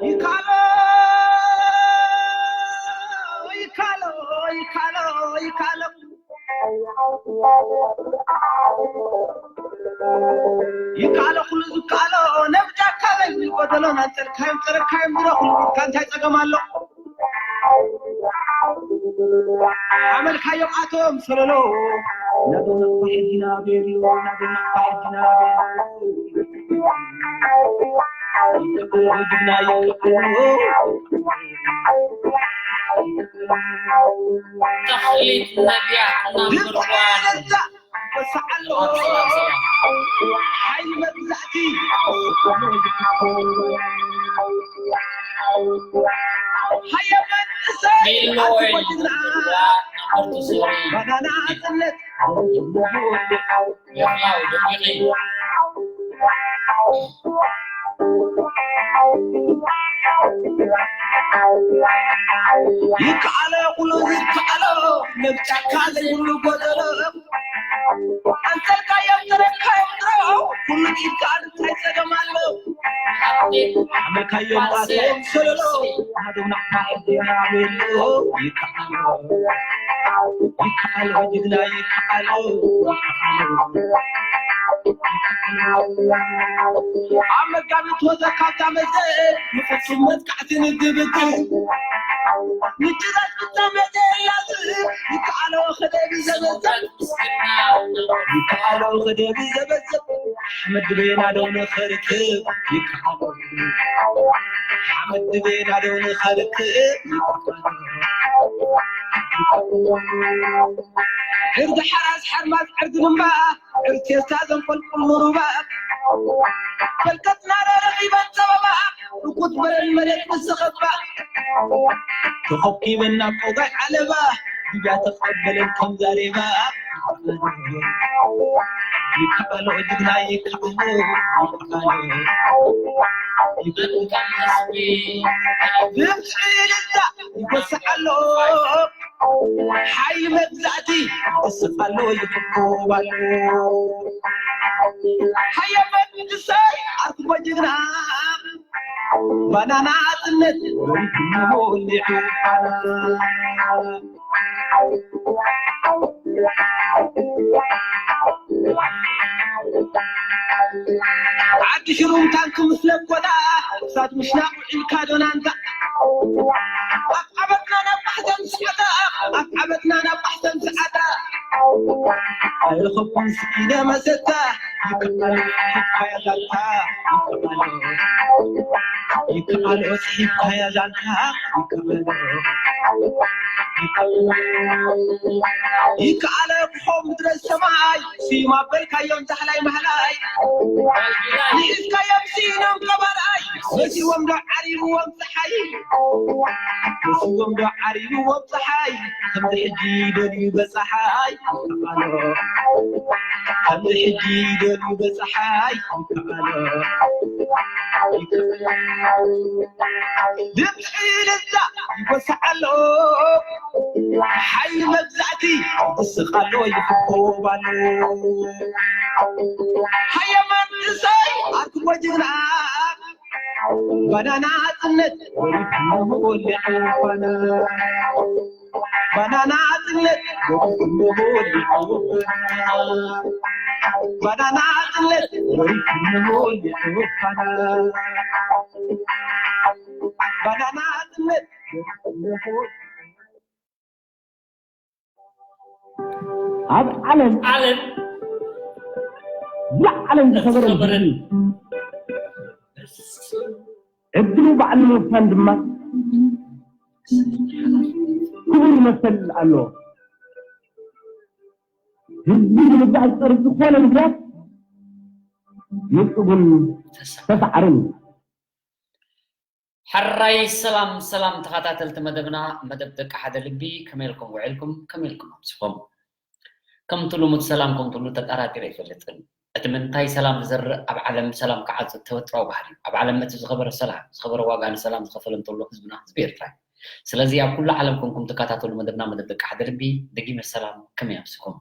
ይካሎ ይካሎ ይካሎ ይካሎ ይካሎ ኩሉ ዝካሎ ነብጃካ በል ጎደሎ ናንጸልካዮም ጸረካዮም ድሮ ኩሉ እንታይ ጸገም ኣሎ? ሓመልካዮም ኣቶም ሰለሎ ናዶና ፋሒድና ቤሉ ናዶና ፋሒድና ቤሉ ተኽሊት ነቢያትና ምርኳን ወሰዓሎ ሓይሊ መግዛእቲ ሃየመን እሰይ ሚልወይ ወጅና ናርቱ ሶሪ ባናና ጽነት ምኽላው ደቂቂ ይከኣሎ ኩሉ ይከኣሎ ነብጫካ ዘይብሉ ጎደሎ ኣንተልካዮም ተረካዮም ድሮ ኩሉ ይከኣል እንታይ ጸገም ኣሎ ኣመልካዮም ኣቶም ሰለሎ ኣዶና ሓዲና ቤሎ ይከኣሎ ይከኣሎ ጅግና ይከኣሎ ኣብ መጋቢት ወዘካታ መዘ ንፍጹም መጥቃዕቲ ንግብግብ ምጭዛት ፍጻመ ዘላዝ ይከኣሎ ክደቢ ዘበዘብ ይከኣሎ ክደቢ ዘበዘብ ኣሕመድ ድቤና ዶ ንኸርክብ ይከኣሎ ኣሕመድ ድቤና ዶ ንኸርክብ ይከኣሎ ሕርዲ ሓራስ ሓርማዝ ዕርዲ ልምባ ዕርቴስታ ዘንቆልቁል ምሩባ ፈልከትና ረረኺበን ጸበባ ርኩት በረን መሬት ንስኸባ ተኸኪበን ናብ ቆጋይ ዓለባ ድያ ተቐበለን ከም ዛሬባ ይከኣሎ ጅግና ይከኣሎ ይከኣሎ ይከኣሎ መልካም ህዝቢ ብብዝሒ ልዛ ይጎስዓሎ ሓይሊ መግዛእቲ ይስፋሎ ይፍኮባሎ ሃየ መንግስተይ ኣርክቦ ጅግና ባናና ጽነት ወሊዕፋና ዓዲ ሽሩም ታንክ ምስ ለኮታ እሳት ምሽናቕ ውዒልካ ዶናንታ ኣብ ዓበትና ናብ ማሕተም ሰዓታ ኣብ ዓበትና ናብ ማሕተም ሰዓታ ኣይረኸብኩን ስኢነ መሰታ ይከኣሎ ይከኣሎ ይከኣሎ ይከኣሎ ዛንታ ይከኣሎ ይከኣሎ ይከኣሎ ክኾ ምድረ ሰማይ ስዩም ኣበልካዮም ዛሕላይ ማሕላይ ንኢስካዮም ስኢኖም ቀባላይ መሲዎም ዶ ዓሪብዎም ፀሓይ መሲዎም ዶ ዓሪብዎም ፀሓይ ከምዚ ሕጂ ይደልዩ በፀሓይ ይከኣሎ ከምዚ ሕጂ ይደልዩ በፀሓይ ይከኣሎ ድምፂ ልዛ ይጎስዓሎ ሓይሊ መግዛእቲ ይስኻሎ ይፍኮባሎ ሃየ መንእሰይ ኣርክቦ ጅግና ባናና ጽነት ወሊድኩም ወሊዕፋና ባናና ጽነት ወሊድኩም ወሊዕፋና ባናና ጽነት ወሊድኩም ወሊዕፋና ባናና ጽነት ወሊድኩም ኣብ ዓለም ዓለም ዝዓለም ዝኸበረ ዝኸበረ ህዝቢ ዕድሉ ባዕሉ ምውሳን ድማ ክቡር መሰል ኣለዎ። ህዝቢ ንምግዛእ ዝፀርፍ ዝኾነ ምኽንያት ንፁብን ተሳዕርን እዩ። ሕራይ ሰላም ሰላም ተኸታተልቲ መደብና መደብ ደቂ ሓደ ልቢ ከመይ ኢልኩም ውዒልኩም ከመይ ኢልኩም ኣምሲኹም ከምቲ ልሙድ ሰላም ከምትብሉ ተጠራጢረ ኣይፈልጥን እቲ ምንታይ ሰላም ዝዘርእ ኣብ ዓለም ሰላም ክዓጽድ ተፈጥራዊ ባህሪ እዩ ኣብ ዓለም እቲ ዝኸበረ ሰላም ዝኸበረ ዋጋ ንሰላም ዝኸፈለ እንተሎ ህዝብና ህዝቢ ኤርትራ እዩ ስለዚ ኣብ ኩሉ ዓለም ኮንኩም ትከታተሉ መደብና፣ መደብ ደቂ ሓደ ልቢ፣ ደጊመ ሰላም፣ ከመይ ኣምሲኹም?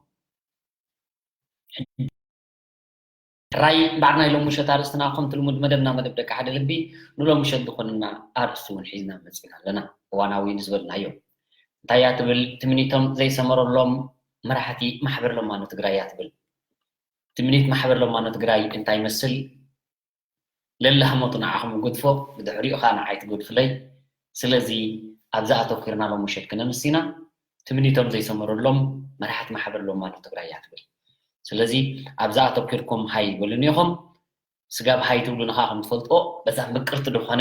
ሕራይ እምበኣር ናይ ሎሚ ምሸት ኣርእስትና ከምቲ ልሙድ መደብና፣ መደብ ደቂ ሓደ ልቢ፣ ንሎሚ ምሸት ዝኾንና ኣርእስቲ እውን ሒዝና መፂና ኣለና። እዋናዊ ንዝበልናዮ እንታይ እያ ትብል? ትምኒቶም ዘይሰመረሎም መራሕቲ ማሕበር ለማኖ ትግራይ እያ ትብል። ትምኒት ማሕበር ለማኖ ትግራይ እንታይ ይመስል? ለላህሞቱ ንዓኹም ይገድፎ፣ ብድሕሪኡ ኸዓ ንዓይ ትገድፍለይ። ስለዚ ኣብዛ ኣተኲርና ሎሚ ምሸት ክነምስ ኢና። ትምኒቶም ዘይሰመረሎም መራሕቲ ማሕበር ለማኖ ትግራይ እያ ትብል። ስለዚ ኣብዛ ኣተኲርኩም ሃይ በሉኒ ኢኹም። ስጋብ ሃይ ትብሉ ንኻኹም ትፈልጥዎ፣ በዛ ምቅርቲ ዝኾነ፣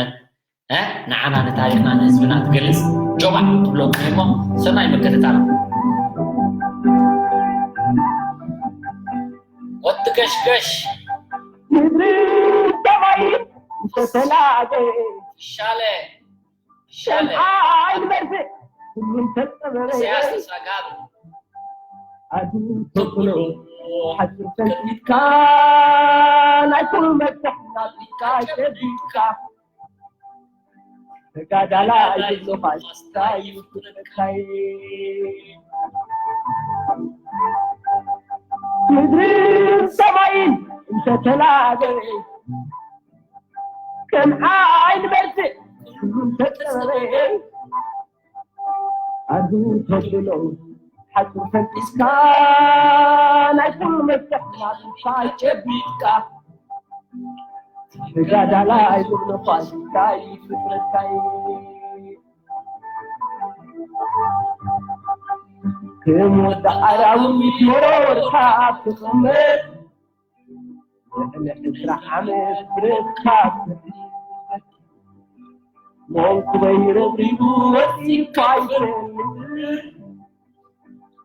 እ፣ ንዓና ንታሪኽና ንህዝብና ትገልጽ ጆባዕ ትብሎ እሞ ሰናይ ምክትታል። ወዲ ገሽገሽ ምድሪ ሰማይ ዝተሰናደ ሻለ ሻለ ሸምዓ ኣይንበርህ፣ ሁሉም ተጸበበ። ኢሳያስ ተሳጋቢ። ኣዝዩ ተኽሎ ሓጹር ፈንጢጥካ፣ ናይ ኩሉ መፍትሕ ናብካ ሸቢብካ። ተጋዳላይ ዘሎ ፋሽስታይ ፍጥረታይ። ምድርን ሰማይን እንተተላበ፣ ከም ዓይኒ በርትዕ ኩሉ እንተጸበበ፣ ኣዝዩ ተብሎ ሓጹር ፈንጢስካ፣ ናይ ኩሉ መፍትሕ ናብካ ጨቢጥካ። ተጋዳላይ ዝብሎ ፋሽስታይ ፍጥረታይ። ከም ወዲ ኣራዊት መረወርካ ትቕመጥ። ልዕሊ ዕስራ ዓመት ብረትካ ትሕዝ። መንኩበይ ረብሪቡ ወጺእካ ኣይፈልጥ።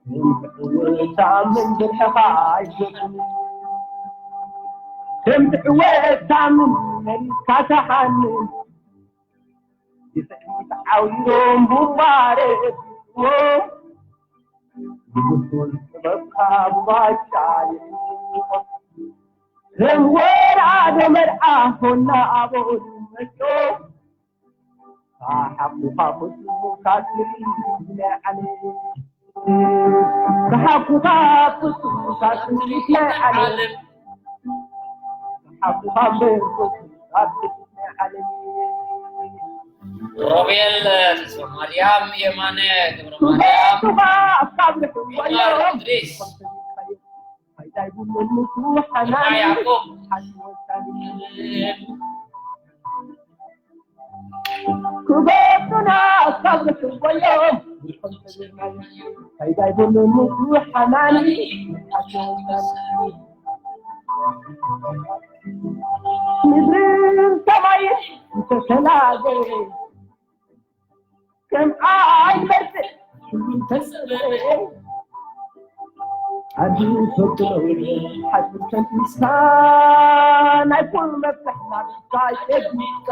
ከም ትዕወት ታምን ብርሕኻ ኣይዘብን። ከም ትዕወት ታምን መሪጽካ ተሓንን። ብድሕሪት ዓዊሮም ቡምባ ረቢዎ፣ ብብሱል ጥበብካ ብባሻ ይዕንቆ። ከም ወራዶ መርዓ ኾና ኣቦ መጾ፣ ተሓቁኻ ፍጹም ካብ ትርኢት ናይ ዓለም። ተሓቁኻ ፍጹም ካብ ትርኢት ናይ ዓለም። ተሓቁኻ እምበር ፍጹም ካብ ትርኢት ናይ ዓለም። ሮቤል ተስፋማርያም፣ የማነ ገብረማርያም፣ ሱባኤ ካብ ርሑቕ ወዮ። እድሪስ። ፋይዳ ይብሉን ንሱ ሓናን። ያዕቆብ። ሓቂ ወሳኒ። ክበቱና ካብ ርሑቕ ወዮ። ፋይዳ ይብሉን ንሱ ሓናን። ሓቂ ወሳኒ። ምድርን ሰማይን ዝተሰናገረ ከም ዓይኒ በርትዕ ኩሉ ተጸበበ። ኣዝዩ ተብሎ ሓጹር ፈንጢስካ፣ ናይ ኩሉ መፍትሕ ናብካ ሸጊጥካ።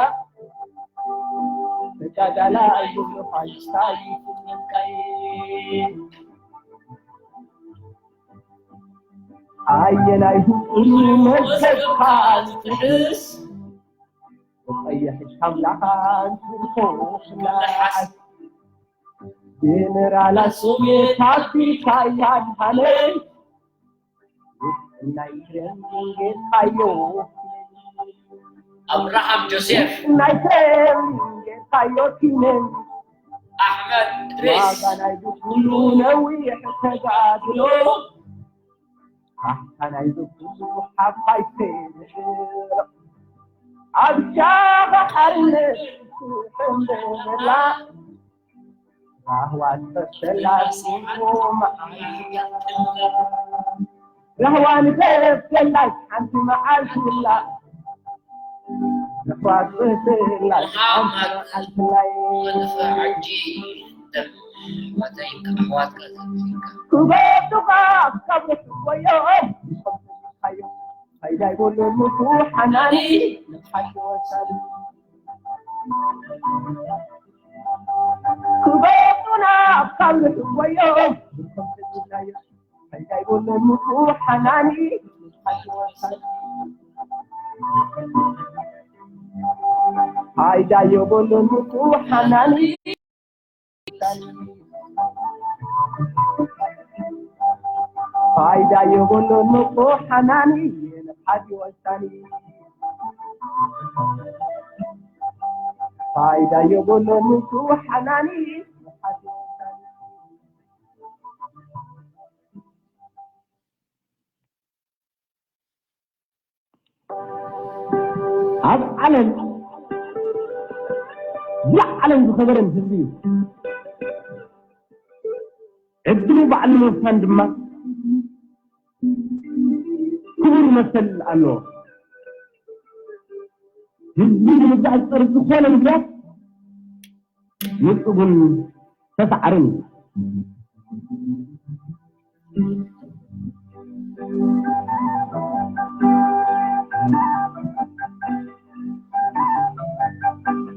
ተጋዳላይ ዝብሎ ፋሽስታይ ፍጥረትካይ። ኣየናይ ህጹር መዝገብካ ዝጥሕስ? ብቐይሕ ሻምላኻን ቱርኮ ክለዓል። ጀነራላት ሶቪየት ኣፍሪካ ያድሃነይ። ናይ ክሬምሊን ጌታዮ። ኣብርሃም ጆሴፍ። ናይ ክሬምሊን ጌታዮ ኪነን። ኣሕመድ እድሪስ። ዋጋ ናይዚ ኩሉ ነዊሕ ተጋድሎ። ካሕሳ ናይዚ ኩሉ ሓፋሽ ሴርዕ። ኣብ ሻኻ ሓርነት ትሕምበላ። ራህዋ ትፈሰላ ሲንጎ መዓልቲ። ራህዋ ንገፍ የላሽ ሓንቲ መዓልቲ የላ። ራህዋ ትፈሰላ ሓንቲ መዓልቲ የላ። ሕጂ ደም ኣሕዋተይ ኣሕዋትካ ዘምሲልካ። ክበዱኻ ካብ ርሑቕ ወዮም። ፋይዳ ይብሉን ንሱ ሓናኒ ንሓቂ ወሳኒ። ክበዱና ካብ ርሑቕ ወዮም። ፋይዳ ይብሉን ንሱ ሓናኒ ንሓቂ ወሳኒ። ፋይዳ ይብሉን ንሱ ሓናኒ። ፋይዳ የብሉን እኮ ሓናኒ ንሓዲ ወሳኒ። ፋይዳ የብሉን እኮ ሓናኒ ንሓዲ ወሳኒ። ኣብ ዓለም ዝለዓለን ዝኸበረን ህዝቢ እዩ። ዕድሉ ባዕሉ ምውሳን ድማ ክቡር መሰል ኣለዎ። ህዝቢ ንምግዛእ ዝጸርፍ ዝኾነ ምኽንያት ንጹግን ተሳዕርን እዩ።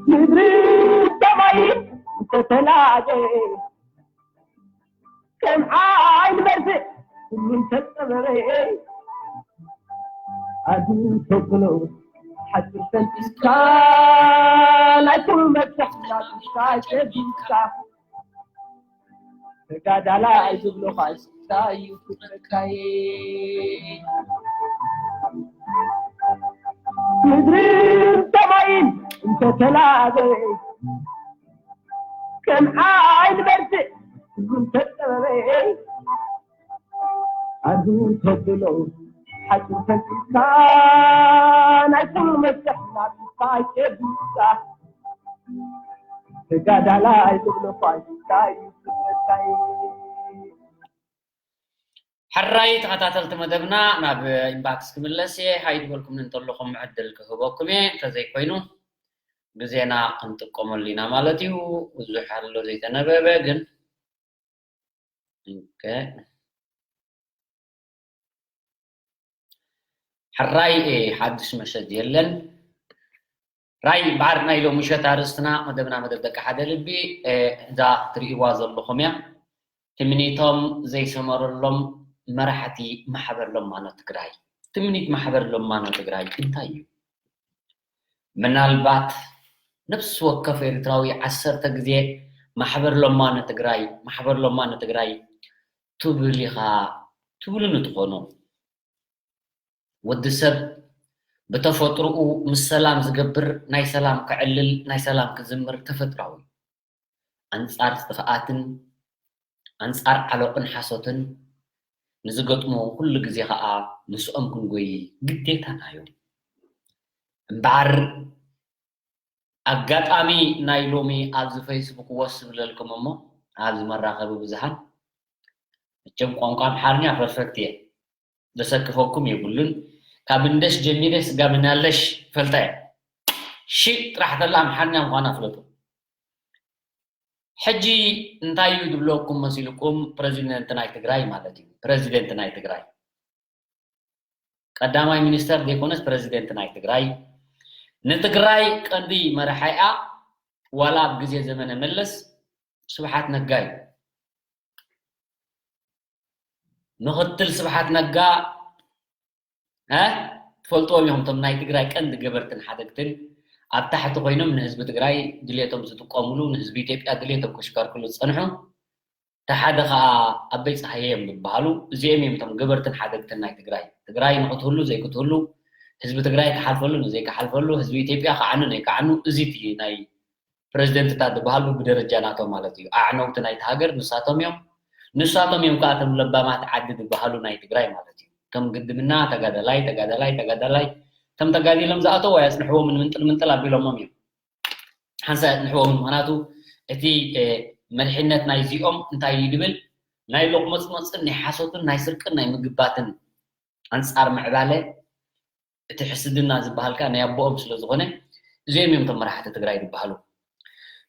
ምድሪ ሰማይ እንተተላገ ከም ዓይኒ በርትዕ ኩሉ እንተጸበበ ኣዝዩ ተብሎ ሓቂ ፈንጢስካ ናይ ኩሉ መብዛሕትና ቢስካ ሸቢስካ ተጋዳላይ ዝብሎ ኳስታ እዩ ፍቅርካይ። ምድርን ሰማይን እንተተላበ ከም ዓይኒ በርትዕ ኩሉ እንተጠበበ ኣዝዩ ተብሎ ሓቂ ፈንጢስካ ናይ ኩሉ መብዛሕትና ቢስካ ሸቢስካ ተጋዳላይ ዝብሎ ኳስታ እዩ ፍቅርካይ። ሕራይ ተኸታተልቲ መደብና ናብ ኢንባክስ ክምለስ እየ። ሃይ ዝበልኩምኒ እንተለኹም ዕድል ክህበኩም እየ። እንተዘይኮይኑ ግዜና ክንጥቀመሉ ኢና ማለት እዩ። ብዙሕ ኣሎ ዘይተነበበ ግን። ኦኬ። ሕራይ፣ እ፣ ሓድሽ መሸት የለን። ራይ በዓር ናይ ሎሚ ምሸት ኣርእስትና መደብና መደብ ደቂ ሓደ ልቢ፣ እ፣ እዛ ትርእይዋ ዘለኹም እያ። ትምኒቶም ዘይሰመረሎም መራሕቲ ማሕበር ለማኖ ትግራይ። ትምኒት ማሕበር ለማኖ ትግራይ እንታይ እዩ? ምናልባት ነፍሲ ወከፍ ኤርትራዊ ዓሰርተ ግዜ ማሕበር ለማኖ ትግራይ፣ ማሕበር ለማኖ ትግራይ ትብል ኢኻ ትብሉኒ ትኾኑ። ወዲ ሰብ ብተፈጥሮኡ ምስ ሰላም ዝገብር፣ ናይ ሰላም ከዕልል፣ ናይ ሰላም ክዝምር ተፈጥራዊ እዩ። ኣንጻር ጥፍኣትን ኣንጻር ዓሎቕን ሓሶትን ንዝገጥሞ ኩሉ ግዜ ኸኣ ምስኦም ክንጎዪ ግዴታና እዩ። እምበኣር ኣጋጣሚ ናይ ሎሚ ኣብዚ ፌስቡክ ወስ ዝብለልኩም እሞ ኣብዚ መራኸቢ ብዙሃን መቸም ቋንቋ ኣምሓርኛ ፐርፌክት እየ። ዘሰክፈኩም የብሉን። ካብ እንደሽ ጀሚረ ስጋ ምናለሽ ፈልጣ እየ። ሺ ጥራሕ ተላ ኣምሓርኛ ምዃና ፍለጡ። ሕጂ እንታይ እዩ ዝብለኩም መሲልኩም? ፕረዚደንት ናይ ትግራይ ማለት እዩ። ፕረዚደንት ናይ ትግራይ ቀዳማይ ሚኒስተር ዘይኮነስ ፕረዚደንት ናይ ትግራይ፣ ንትግራይ ቀንዲ መራሒኣ ዋላ ኣብ ግዜ ዘመነ መለስ ስብሓት ነጋ እዩ። ምኽትል ስብሓት ነጋ እ ትፈልጥዎም ኢኹም፣ እቶም ናይ ትግራይ ቀንዲ ገበርትን ሓደግትን ኣብ ታሕቲ ኮይኖም ንህዝቢ ትግራይ ድሌቶም ዝጥቀሙሉ፣ ንህዝቢ ኢትዮጵያ ድሌቶም ከሽካርክሉ ዝፀንሑ። እቲ ሓደ ኸዓ ኣበይ ፀሃየ እዮም ዝበሃሉ። እዚኦም እዮም እቶም ገበርትን ሓደግትን ናይ ትግራይ። ትግራይ ንክትህሉ ዘይክትህሉ፣ ህዝቢ ትግራይ ክሓልፈሉ ንዘይክሓልፈሉ፣ ህዝቢ ኢትዮጵያ ክዓኑ ነይክዓኑ፣ እዚ እቲ ናይ ፕረዚደንትታት ዝበሃሉ ብደረጃ ናቶም ማለት እዩ። ኣዕነውቲ ናይቲ ሃገር ንሳቶም እዮም። ንሳቶም እዮም ከዓ እቶም ለባማት ዓዲ ዝበሃሉ ናይ ትግራይ ማለት እዩ። ከም ግድምና ተጋዳላይ፣ ተጋዳላይ፣ ተጋዳላይ፣ እቶም ተጋዲሎም ዝኣተው ኣያፅንሕዎምን ምንጥል ምንጥል ኣቢሎሞም እዮም። ሓንሳእ ኣያፅንሕዎምን፣ ምኽንያቱ እቲ፣ እ፣ መሪሕነት ናይዚኦም እንታይ እዩ ድብል፣ ናይ ሎቕመፅመፅን ናይ ሓሶትን ናይ ስርቅን ናይ ምግባትን ኣንፃር ምዕባለ እቲ ሕስድና ዝበሃል ከዓ ናይ ኣቦኦም ስለ ዝኾነ እዚኦም እዮም እቶም መራሕቲ ትግራይ ዝበሃሉ።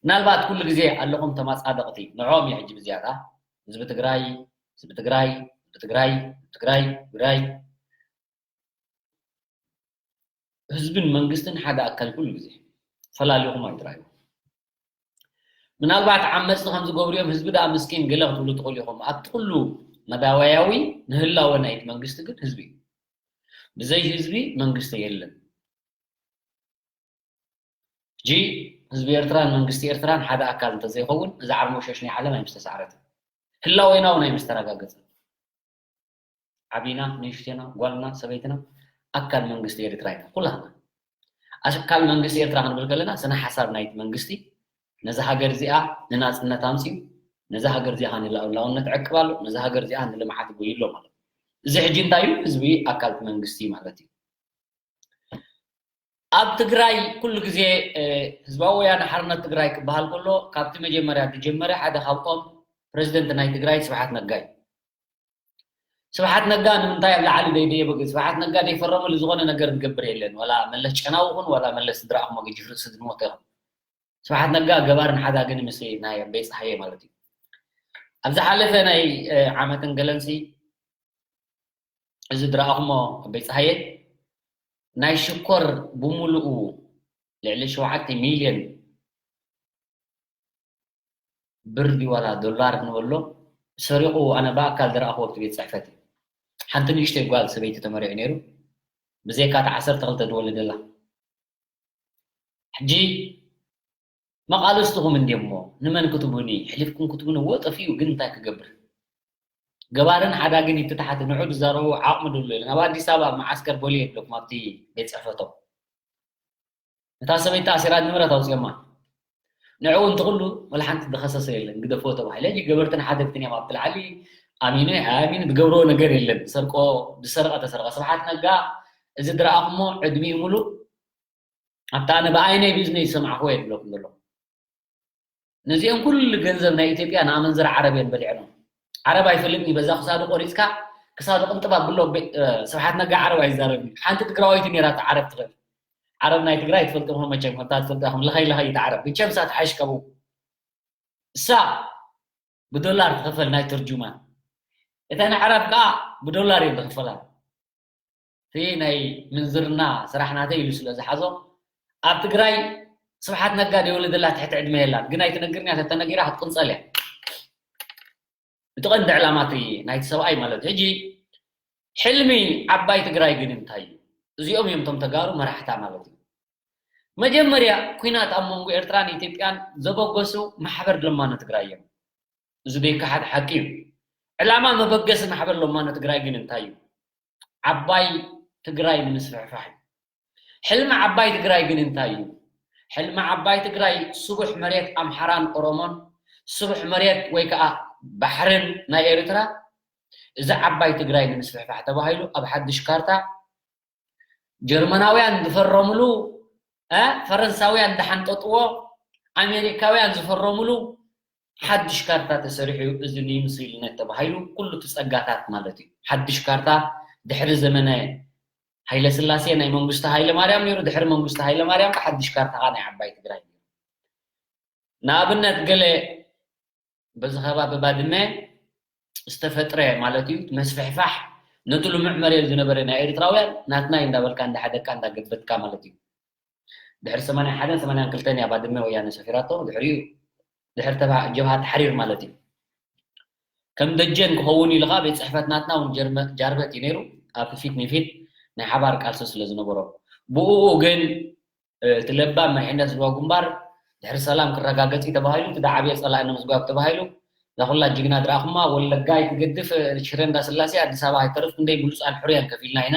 ምናልባት ኩሉ ግዜ ኣለኹም ተማፃደቕቲ፣ ንዕኦም እዩ ሕጂ ብዝያዳ ህዝቢ ትግራይ፣ ህዝቢ ትግራይ፣ ህዝቢ ትግራይ፣ ህዝቢ ትግራይ፣ ትግራይ፣ ትግራይ። ህዝብን መንግስትን ሓደ ኣካል ኩሉ ግዜ ፈላሊኹም ኣይትርኣዩ። ምናልባት ዓመፅቲ ከም ዝገብሩ እዮም፣ ህዝቢ ደኣ ምስኪን ገለ ክትብሉ ትኽእሉ ኢኹም። ኣብቲ ኩሉ መዳወያዊ ንህላወ ናይቲ መንግስቲ ግን ህዝቢ እዩ። ብዘይ ህዝቢ መንግስቲ የለን። ሕጂ ህዝቢ ኤርትራን መንግስቲ ኤርትራን ሓደ ኣካል እንተዘይኸውን፣ እዚ ዓርሞሸሽ ናይ ዓለም ኣይምስተሳዕረትን። ህላዌና እውን ኣይምስተረጋገጸን። ዓቢና፣ ንእሽቴና፣ ጓልና፣ ሰበይትና ኣካል መንግስቲ ኤርትራ ኢና ኩላና። ኣካል መንግስቲ ኤርትራ ክንብል ከለና፣ ስነ ሓሳብ ናይቲ መንግስቲ ነዛ ሃገር እዚኣ ንናጽነት ኣምጺኡ፣ ነዛ ሃገር እዚኣ ንልኡላውነት ዕቅብ ኣሎ፣ ነዛ ሃገር እዚኣ ንልምዓት ጎይሎ ማለት እዩ። እዚ ሕጂ እንታይ እዩ? ህዝቢ ኣካል እቲ መንግስቲ ማለት እዩ። ኣብ ትግራይ ኩሉ ግዜ፣ እ፣ ህዝባዊ ወያነ ሓርነት ትግራይ ክበሃል ከሎ፣ ካብቲ መጀመርያ ዝጀመረ ሓደ ካብኦም ፕረዚደንት ናይ ትግራይ ስብሓት ነጋ እዩ። ስብሓት ነጋ ንምንታይ ኣብ ላዕሊ ደይደየበ? ስብሓት ነጋ ደይፈረመሉ ዝኾነ ነገር ዝገብር የለን። ዋላ መለስ ጨናዊ ይኹን፣ ዋላ መለስ ዝድረኣኹሞ ገጂፍ ርእሲ ዝሞተ ይኹን። ስብሓት ነጋ ገባርን ሓዳግን ምስ ናይ ኣበይ ፀሃየ ማለት እዩ። ኣብ ዝሓለፈ ናይ፣ እ፣ ዓመትን ገለንሲ እዚ ዝረኣኹሞ ኣበይ ፀሃየ ናይ ሽኮር ብምሉኡ ልዕሊ ሸውዓተ ሚልዮን ብር ድዩ ዋላ ዶላር ንበሎ ሰሪቑ፣ ኣነ ብኣካል ዝረኣኹዎ ኣብቲ ቤት ጽሕፈት እዩ። ሓንቲ ንእሽተይ ጓል ሰበይቲ ተመሪዑ ነይሩ፣ ብዘይካ እታ ዓሰርተ ክልተ ዝወለደላ። ሕጂ መቓልስትኹም እንድዮም እሞ ንመን ክትቡኒ? ሕሊፍኩም ክትቡኒ እዎ ጠፊኡ፣ ግን እንታይ ክገብር? ገባርን ሓዳግን ይትታሓት ንዑ ዝዛረቡ ዓቕሚ ድብሉ የለን። ኣብ ኣዲስ ኣበባ ኣብ መዓስከር ቦሌ የብለኩም ኣብቲ ቤት ጽሕፈቶም። እታ ሰበይቲ ኣሲራ ንብረት ኣውፅኦማ። ንዕኡ እንተኹሉ ወላ ሓንቲ ዝኸሰሰ የለን፣ ግደፍዎ ተባሂለ። ሕጂ ገበርትን ሓደግትን እዮም ኣብቲ ላዕሊ፣ ኣሚኑ ኣያሚኑ ዝገብርዎ ነገር የለን። ዝሰርቆ፣ ዝሰረቐ ተሰረቐ። ስብሓት ነጋ እዚ ዝረኣኹሞ ዕድሚኡ ሙሉእ ኣብታ ኣነ ብኣይነይ ብእዝነይ ዝሰማዕኽዎ የብለኩም ዘሎ። ነዚኦም ኩሉ ገንዘብ ናይ ኢትዮጵያ ንኣመንዝራ ዓረብ እየን በሊዐኖም። ዓረብ ኣይፈልጥን እዩ፣ በዛ ክሳዱ ቆሪፅካ ክሳዱ ቅንጥብ ኣብሎ። ቤ-፣ እ፣ ስብሓት ነጋ ዓረብ ኣይዛረብን እዩ። ሓንቲ ትግራወይቲ ነይራ እታ ዓረብ ትኽእል። ዓረብ ናይ ትግራይ ትፈልጥኹም መቸም፣ ከምታ ትፈልጣኹም ልኸይ ልኸይ እታ ዓረብ። መቸም እሳ ትሓይሽ ካብኡ። እሳ ብዶላር ትኽፈል ናይ ተርጁማን። እተን ኣዕራብ ከኣ ብዶላር እየን ዝኽፈላ። እቲ ናይ ምንዝርና ስራሕ ናተይ ኢሉ ስለ ዝሓዞ፣ ኣብ ትግራይ ስብሓት ነጋ ደይወለደላ ትሕቲ ዕድመ የላን። ግን ኣይትነግርን እያ፣ ተተነጊራ ክትቅንጸል እያ። እቲ ቀንዲ ዕላማ እቲ ናይቲ ሰብኣይ ማለት እዩ። ሕጂ ሕልሚ ዓባይ ትግራይ ግን እንታይ እዩ? እዚኦም እዮም እቶም ተጋሩ መራሕታ ማለት እዩ። መጀመርያ ኲናት ኣብ መንጎ ኤርትራን ኢትዮጵያን ዘበገሱ ማሕበር ለማኖ ትግራይ እዮም። እዚ ዘይከሓድ ሓቂ እዩ። ዕላማ መበገሲ ማሕበር ለማኖ ትግራይ ግን እንታይ እዩ? ዓባይ ትግራይ ንምስፍሕፋሕ እዩ። ሕልሚ ዓባይ ትግራይ ግን እንታይ እዩ? ሕልሚ ዓባይ ትግራይ ስቡሕ መሬት ኣምሓራን ኦሮሞን፣ ስቡሕ መሬት ወይ ከዓ ባሕርን ናይ ኤርትራ፣ እዚ ዓባይ ትግራይ ንምስፍሕፋሕ ተባሂሉ ኣብ ሓድሽ ካርታ ጀርመናውያን ዝፈረምሉ፣ እ፣ ፈረንሳውያን ዝሓንጠጥዎ፣ ኣሜሪካውያን ዝፈረምሉ ሓድሽ ካርታ ተሰሪሑ እዩ። እዚ ንዩምስልነት ተባሂሉ ኩሉ እቲ ጸጋታት ማለት እዩ። ሓድሽ ካርታ ድሕሪ ዘመነ ሃይለ ስላሴ ናይ መንግስቱ ሃይለ ማርያም ነይሩ፣ ድሕሪ መንግስቱ ሃይለ ማርያም ሓድሽ ካርታ ኸኣ ናይ ዓባይ ትግራይ ነይሩ። ንኣብነት ገለ በዚ ከባቢ ባድመ ዝተፈጥረ ማለት እዩ፣ እቲ መስፍሕፋሕ ነቲ ልሙዕ መሬት ዝነበረ ናይ ኤርትራውያን ናትና እዩ እንዳበልካ እንዳሓደግካ እንዳገድፈትካ ማለት እዩ። ድሕሪ ሰማንያ ሓደን ሰማንያን ክልተን እያ ባድመ ወያነ ሰፊራቶ፣ ድሕሪኡ ድሕሪ ተባ-፣ ጀብሃ ተሓሪር ማለት እዩ። ከም ደጀን ክኸውን ኢሉ ኸዓ ቤት ጽሕፈት ናትና እውን ጀርመ-፣ ጃርበት እዩ ነይሩ፣ ኣብ ፊት ንፊት ናይ ሓባር ቃልሲ ስለ ዝነበሮ። ብኡ ግን እቲ ለባም መሪሕነት ዝህልዎ ግንባር ድሕሪ ሰላም ክረጋገጽ እዩ ተባሂሉ፣ እቲ ዝዓበየ ጸላኢ ንምስጓግ ተባሂሉ፣ እዛ ኩላ ጅግና ዝረኣኹማ ወለጋይ ትገድፍ ሽረ እንዳስላሴ ኣዲስ ኣበባ ኣይተርፍ ክንደይ ብሉጻት ሕሩያን ከፊልና ኢና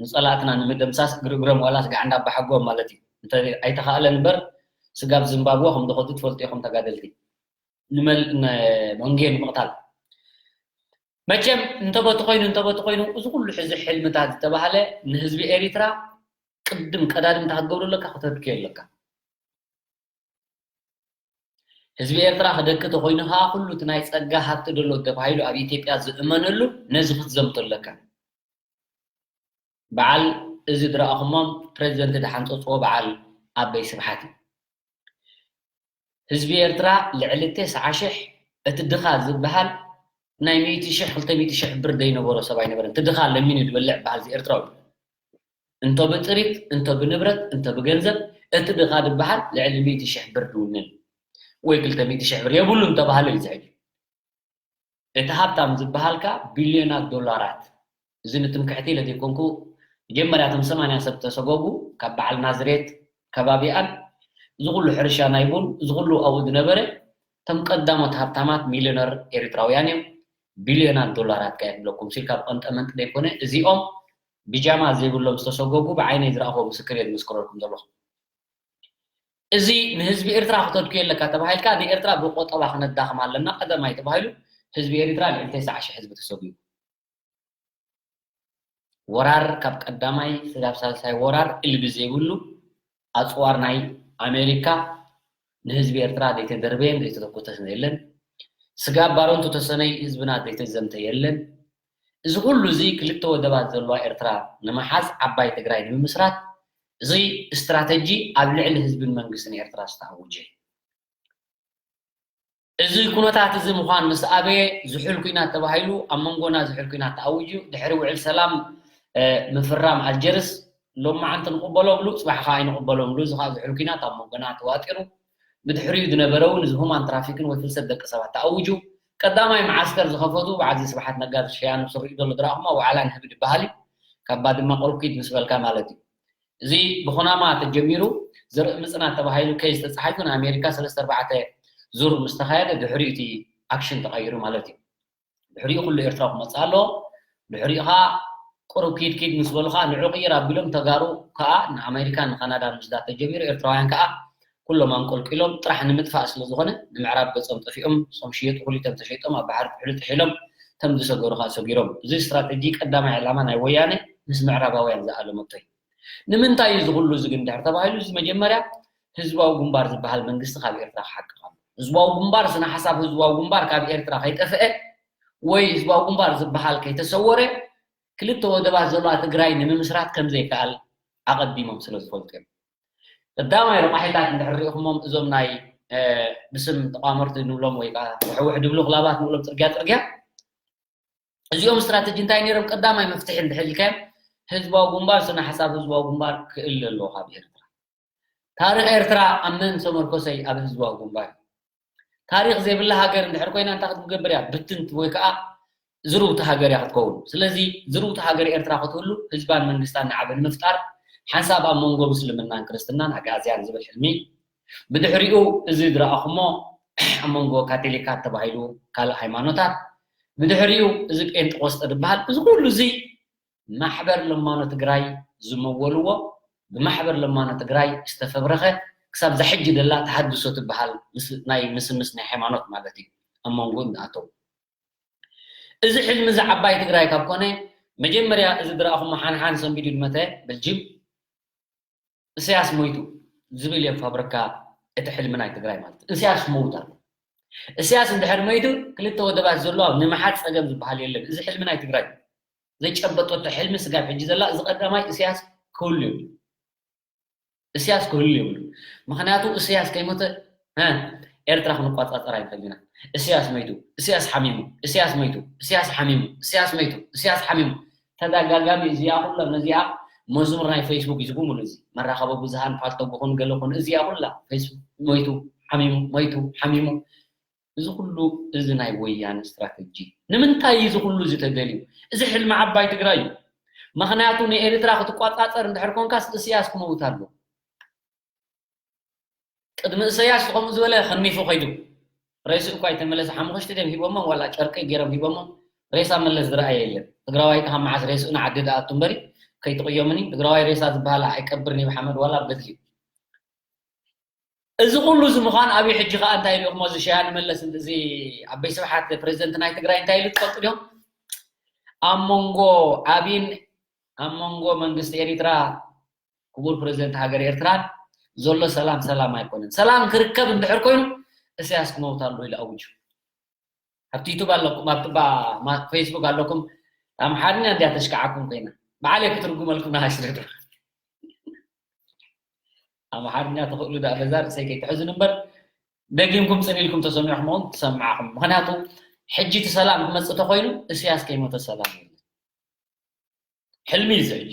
ንጸላእትና ንምድምሳስ እግሪ እግሮም ዋላ ስጋዕ እንዳባሓጎም ማለት እዩ። እንተ ኣይተኻእለን እምበር ስጋብ ዝምባብወ ከም ዝኸዱ ትፈልጡ ኢኹም ተጋደልቲ። ንመል-፣ ን-፣ መንጌ ንምቕታል። መቸም እንተበቲ ኮይኑ፣ እንተበቲ ኮይኑ፣ እዚ ኩሉ ሕዚ ሕልምታት ዝተባህለ ንህዝቢ ኤሪትራ ቅድም ቀዳድምታ ክትገብሮ ኣለካ፣ ክተድክዮ ኣለካ። ህዝቢ ኤርትራ ክደኪ ተኮይኑ ከኣ ኩሉ እቲ ናይ ጸጋ ሃብቲ ደሎ ተባሂሉ ኣብ ኢትዮጵያ ዝእመነሉ ነዚ ክትዘምቶ ኣለካ። በዓል እዚ ዝረኣኹሞም ፕረዚደንት ዝሓንጸጽዎ በዓል ኣበይ ስብሓት እዩ። ህዝቢ ኤርትራ ልዕሊ ተስዓ ሽሕ እቲ ድኻ ዝበሃል ናይ ሚእቲ ሽሕ ክልተ ሚእቲ ሽሕ ብር ዘይነበሮ ሰብ ኣይነበረን። እቲ ድኻ ለሚኑ ዝበልዕ በሃል እዚ ኤርትራዊ። እንቶ ብጥሪት፣ እንቶ ብንብረት፣ እንቶ ብገንዘብ፣ እቲ ድኻ ዝበሃል ልዕሊ ሚእቲ ሽሕ ብር ድውንን ወይ ክልተ ሚእቲ ሽሕ ብር የብሉን ተባህለ እዩ ዝሕጂ። እቲ ሃብታም ዝበሃል ከኣ ቢልዮናት ዶላራት። እዚ ንትምክሕቲ ኢለ ዘይኮንኩ፣ መጀመርያ እቶም ሰማንያ ሰብ ተሰጎጉ፣ ካብ በዓል ናዝሬት ከባቢኣን፣ እዚ ኩሉ ሕርሻ ናይ ቡን፣ እዚ ኩሉ ኣብኡ ዝነበረ፣ እቶም ቀዳሞት ሃብታማት ሚልዮነር ኤርትራውያን እዮም። ቢልዮናት ዶላራት ከ የብለኩም ሲል ካብ ቀንጠመንጥ ዘይኮነ፣ እዚኦም ቢጃማ ዘይብሎም ዝተሰጎጉ ብዓይነይ ዝረኣኹዎ ምስክር እየ ዝምስክረልኩም ዘለኹ። እዚ ንህዝቢ ኤርትራ ክተድኩ የለካ ተባሂልካ፣ ንኤርትራ ብቆጠባ ክነዳኽም ኣለና ቀዳማይ ተባሂሉ፣ ህዝቢ ኤርትራ ልዕሊ ተስዓ ሽሕ ህዝቢ ተሰጉጉ። ወራር ካብ ቀዳማይ ስጋብ ሳልሳይ ወራር እልቢ ዘይብሉ ኣጽዋር ናይ ኣሜሪካ ንህዝቢ ኤርትራ ዘይተደርበየን ዘይተተኮሰን የለን። ስጋብ ባረንቱ ተሰነይ ህዝብና ዘይተዘምተ የለን። እዚ ኩሉ እዚ ክልተ ወደባት ዘለዋ ኤርትራ ንምሓዝ ዓባይ ትግራይ ንምምስራት እዚ ስትራተጂ ኣብ ልዕሊ ህዝብን መንግስትን ኤርትራ ዝተኣወጀ እዩ። እዚ ኩነታት እዚ ምዃን ምስ ኣበየ ዝሑል ኲናት ተባሂሉ ኣብ መንጎና ዝሑል ኲናት ተኣዊጁ። ድሕሪ ውዕል ሰላም ምፍራም ኣልጀርስ ሎማዓንቲ ንቕበሎ ብሉ፣ ጽባሕ ከኣ ኣይንቕበሎን ብሉ። እዚ ከኣ ዝሑል ኲናት ኣብ መንጎና ተዋጢሩ። ብድሕሪኡ ዝነበረ እውን እዚ ሁማን ትራፊክን ወይ ፍልሰት ደቂ ሰባት ተኣዊጁ። ቀዳማይ መዓስከር ዝኸፈቱ በዓዚ ስብሓት ነጋ ዝሸያኑ ስሪኡ ዘሎ ዝረኣኹማ ዋዕላ ንህቢ ዝበሃል እዩ። ካብ ባድመ ቆልኪድ ምስ በልካ ማለት እዩ። እዚ ብኹናማ ተጀሚሩ ዘርኢ ምጽናት ተባሂሉ ኬዝ ተጻሒፉ ንኣሜሪካ ሰለስተ ኣርባዕተ ዙር ምስ ተኻየደ ድሕሪኡ እቲ ኣክሽን ተቐይሩ ማለት እዩ። ድሕሪኡ ኩሉ ኤርትራዊ ክመጽእ ኣለዎ። ድሕሪኡ ኸኣ ቁሩብ ኪድ ኪድ ምስ በሉ ኸኣ ንዑ ቅይር ኣቢሎም ተጋሩ ከኣ ንኣሜሪካን ንካናዳን ምስዳድ ተጀሚሩ ኤርትራውያን ከኣ ኩሎም ኣንቆልቂሎም ጥራሕ ንምጥፋእ ስለ ዝኾነ ንምዕራብ ገጾም ጠፊኦም ሶም ሽየጡ ኩሊቶም ተሸይጦም ኣብ ባሕሪ ጥሕሉ ጥሒሎም ከም ዝሰገሩ ኸኣ ሰጊሮም። እዚ ስትራተጂ ቀዳማይ ዕላማ ናይ ወያነ ምስ ምዕራባውያን ዝኣለመቶ እዩ። ንምንታይ እዩ እዚ ኩሉ እዚ ግን ድሕር ተባሂሉ እዚ መጀመርያ ህዝባዊ ግንባር ዝበሃል መንግስቲ ካብ ኤርትራ ክሓቅቕ ኣሎ። ህዝባዊ ግንባር ስነ ሓሳብ ህዝባዊ ግንባር ካብ ኤርትራ ከይጠፍአ ወይ ህዝባዊ ግንባር ዝበሃል ከይተሰወረ ክልተ ወደባት ዘለዋ ትግራይ ንምምስራት ከም ዘይከኣል ኣቐዲሞም ስለ ዝፈልጡ እዮም። ቀዳማይ ረቋሒታት እንድሕር ሪኢኹሞም እዞም ናይ ብስም ተቋመርቲ ንብሎም ወይ ከዓ ውሕውሕ ድብሉ ክላባት ንብሎም ፅርግያ ፅርግያ እዚኦም ስትራተጂ እንታይ ነይሮም? ቀዳማይ መፍትሒ እንድሕር ኢልካዮም ህዝባዊ ግንባር ስነ ሓሳብ ህዝባዊ ግንባር ክእል ኣለዎ ካብ ኤርትራ። ታሪኽ ኤርትራ ኣብ መን ተመርኮሰ እዩ? ኣብ ህዝባዊ ግንባር። ታሪኽ ዘይብላ ሃገር እንድሕር ኮይና እንታይ ክትገብር እያ? ብትንት ወይ ከዓ ዝርውቲ ሃገር እያ ክትከውን። ስለዚ ዝርውቲ ሃገር ኤርትራ ክትህሉ ህዝባን መንግስታን ንዓበ ንምፍጣር ሓንሳብ ኣብ መንጎ ምስልምናን ክርስትናን ኣግኣዝያን ዝብል ሕልሚ ብድሕሪኡ እዚ ዝረኣኹሞ ኣብ መንጎ ካቶሊካት ተባሂሉ ካልእ ሃይማኖታት ብድሕሪኡ እዚ ጴንጥቆስጠ ዝበሃል እዚ ኩሉ እዚ ማሕበር ለማኖ ትግራይ ዝመወልዎ ብማሕበር ለማኖ ትግራይ ዝተፈብረኸ ክሳብ ዛሕጂ ደላ ተሃድሶ ትበሃል ናይ ምስምስ ናይ ሃይማኖት ማለት እዩ ኣብ መንጎ እንዳኣተው እዚ ሕልሚ እዚ ዓባይ ትግራይ ካብ ኮነ መጀመርያ እዚ ዝረኣኹሞ ሓንሓን ሰንቢዱ ዝመተ በልጅም እስያስ ሞይቱ ዝብል እዮም ፋብሪካ እቲ ሕልሚ ናይ ትግራይ ማለት እዩ። እስያስ ክመውት ኣሎ። እስያስ እንድሕር ሞይቱ ክልተ ወደባት ዘሎ ኣብ ንምሓት ፀገም ዝበሃል የለን። እዚ ሕልሚ ናይ ትግራይ እዩ። ዘይጨበጠቶ ሕልሚ ስጋብ ሕጂ ዘላ እዚ ቀዳማይ እስያስ ክህሉ የብሉ። እስያስ ክህሉ የብሉ። ምክንያቱ እስያስ ከይሞተ ኤርትራ ክንቋፃፀር ኣይንክእል ኢና። እስያስ መይቱ፣ እስያስ ሓሚሙ፣ እስያስ መይቱ፣ እስያስ ሓሚሙ፣ እስያስ መይቱ፣ እስያስ ሓሚሙ። ተደጋጋሚ እዚኣ ኩላ ነዚኣ መዝሙር ናይ ፌስቡክ እዩ ዝጉምሉ እዚ መራኸቢ ብዙሃን ፓልቶክ ይኹን ገለ ይኹን እዚኣ ኩላ ፌስቡክ መይቱ ሓሚሙ መይቱ ሓሚሙ እዚ ኩሉ እዚ ናይ ወያነ ስትራተጂ ንምንታይ እዩ እዚ ኩሉ እዚ ተደልዩ እዚ ሕልሚ ዓባይ ትግራይ እዩ ምክንያቱ ንኤርትራ ክትቋፃፀር እንድሕር ኮንካስ እስያስ ክመውት ኣሎ ቅድሚ እሰያስ ከምኡ ዝበለ ከኒፉ ከይዱ ሬስኡ እኳ ኣይተመለሰ ሓሙኽሽቲ ደም ሂቦሞ ዋላ ጨርቂ ገይሮም ሂቦሞ ሬሳ መለስ ዝረኣየ የለን ትግራዋይ ከዓ መዓስ ሬስኡ ንዓዲ ደኣቱ እምበሪ ከይትቕዮምኒ ትግራዋይ ሬሳ ዝበሃል ኣይቀብርን እዩ ሓመድ ዋላ በትሊ እዚ ኩሉ እዚ ምዃን ኣብይ ሕጂ ከዓ እንታይ ኢልኹሞ እዚ ሸያኒ መለስ እዚ ኣበይ ስብሓት ፕሬዚደንት ናይ ትግራይ እንታይ ኢሉ ትፈልጡ ዲኹም ኣብ መንጎ ኣብይን ኣብ መንጎ መንግስቲ ኤሪትራ ክቡር ፕሬዚደንት ሃገር ኤርትራን ዘሎ ሰላም ሰላም ኣይኮነን። ሰላም ክርከብ እንድሕር ኮይኑ እስያስ ክመውት ኣሎ ኢሉ ኣውጁ። ኣብቲ ዩቱብ ኣለኩም፣ ኣብቲ ባ- ማ- ፌስቡክ ኣለኩም። ኣምሓርኛ እንድያ ተሽካዓኩም ኮይና ባዕለይ ክትርጉመልኩም ንሃስረዶ ኣምሓርኛ ትኽእሉ ዳ በዛ ርእሰይ ከይትሕዝን እምበር ደጊምኩም ጽን ኢልኩም ተሰሚዕኩምውን ትሰማዕኹም። ምኽንያቱ ሕጂ እቲ ሰላም ክመጽእ ተኮይኑ እስያስ ከይሞተ ሰላም የለን። ሕልሚ እዩ እዚ ሕጂ።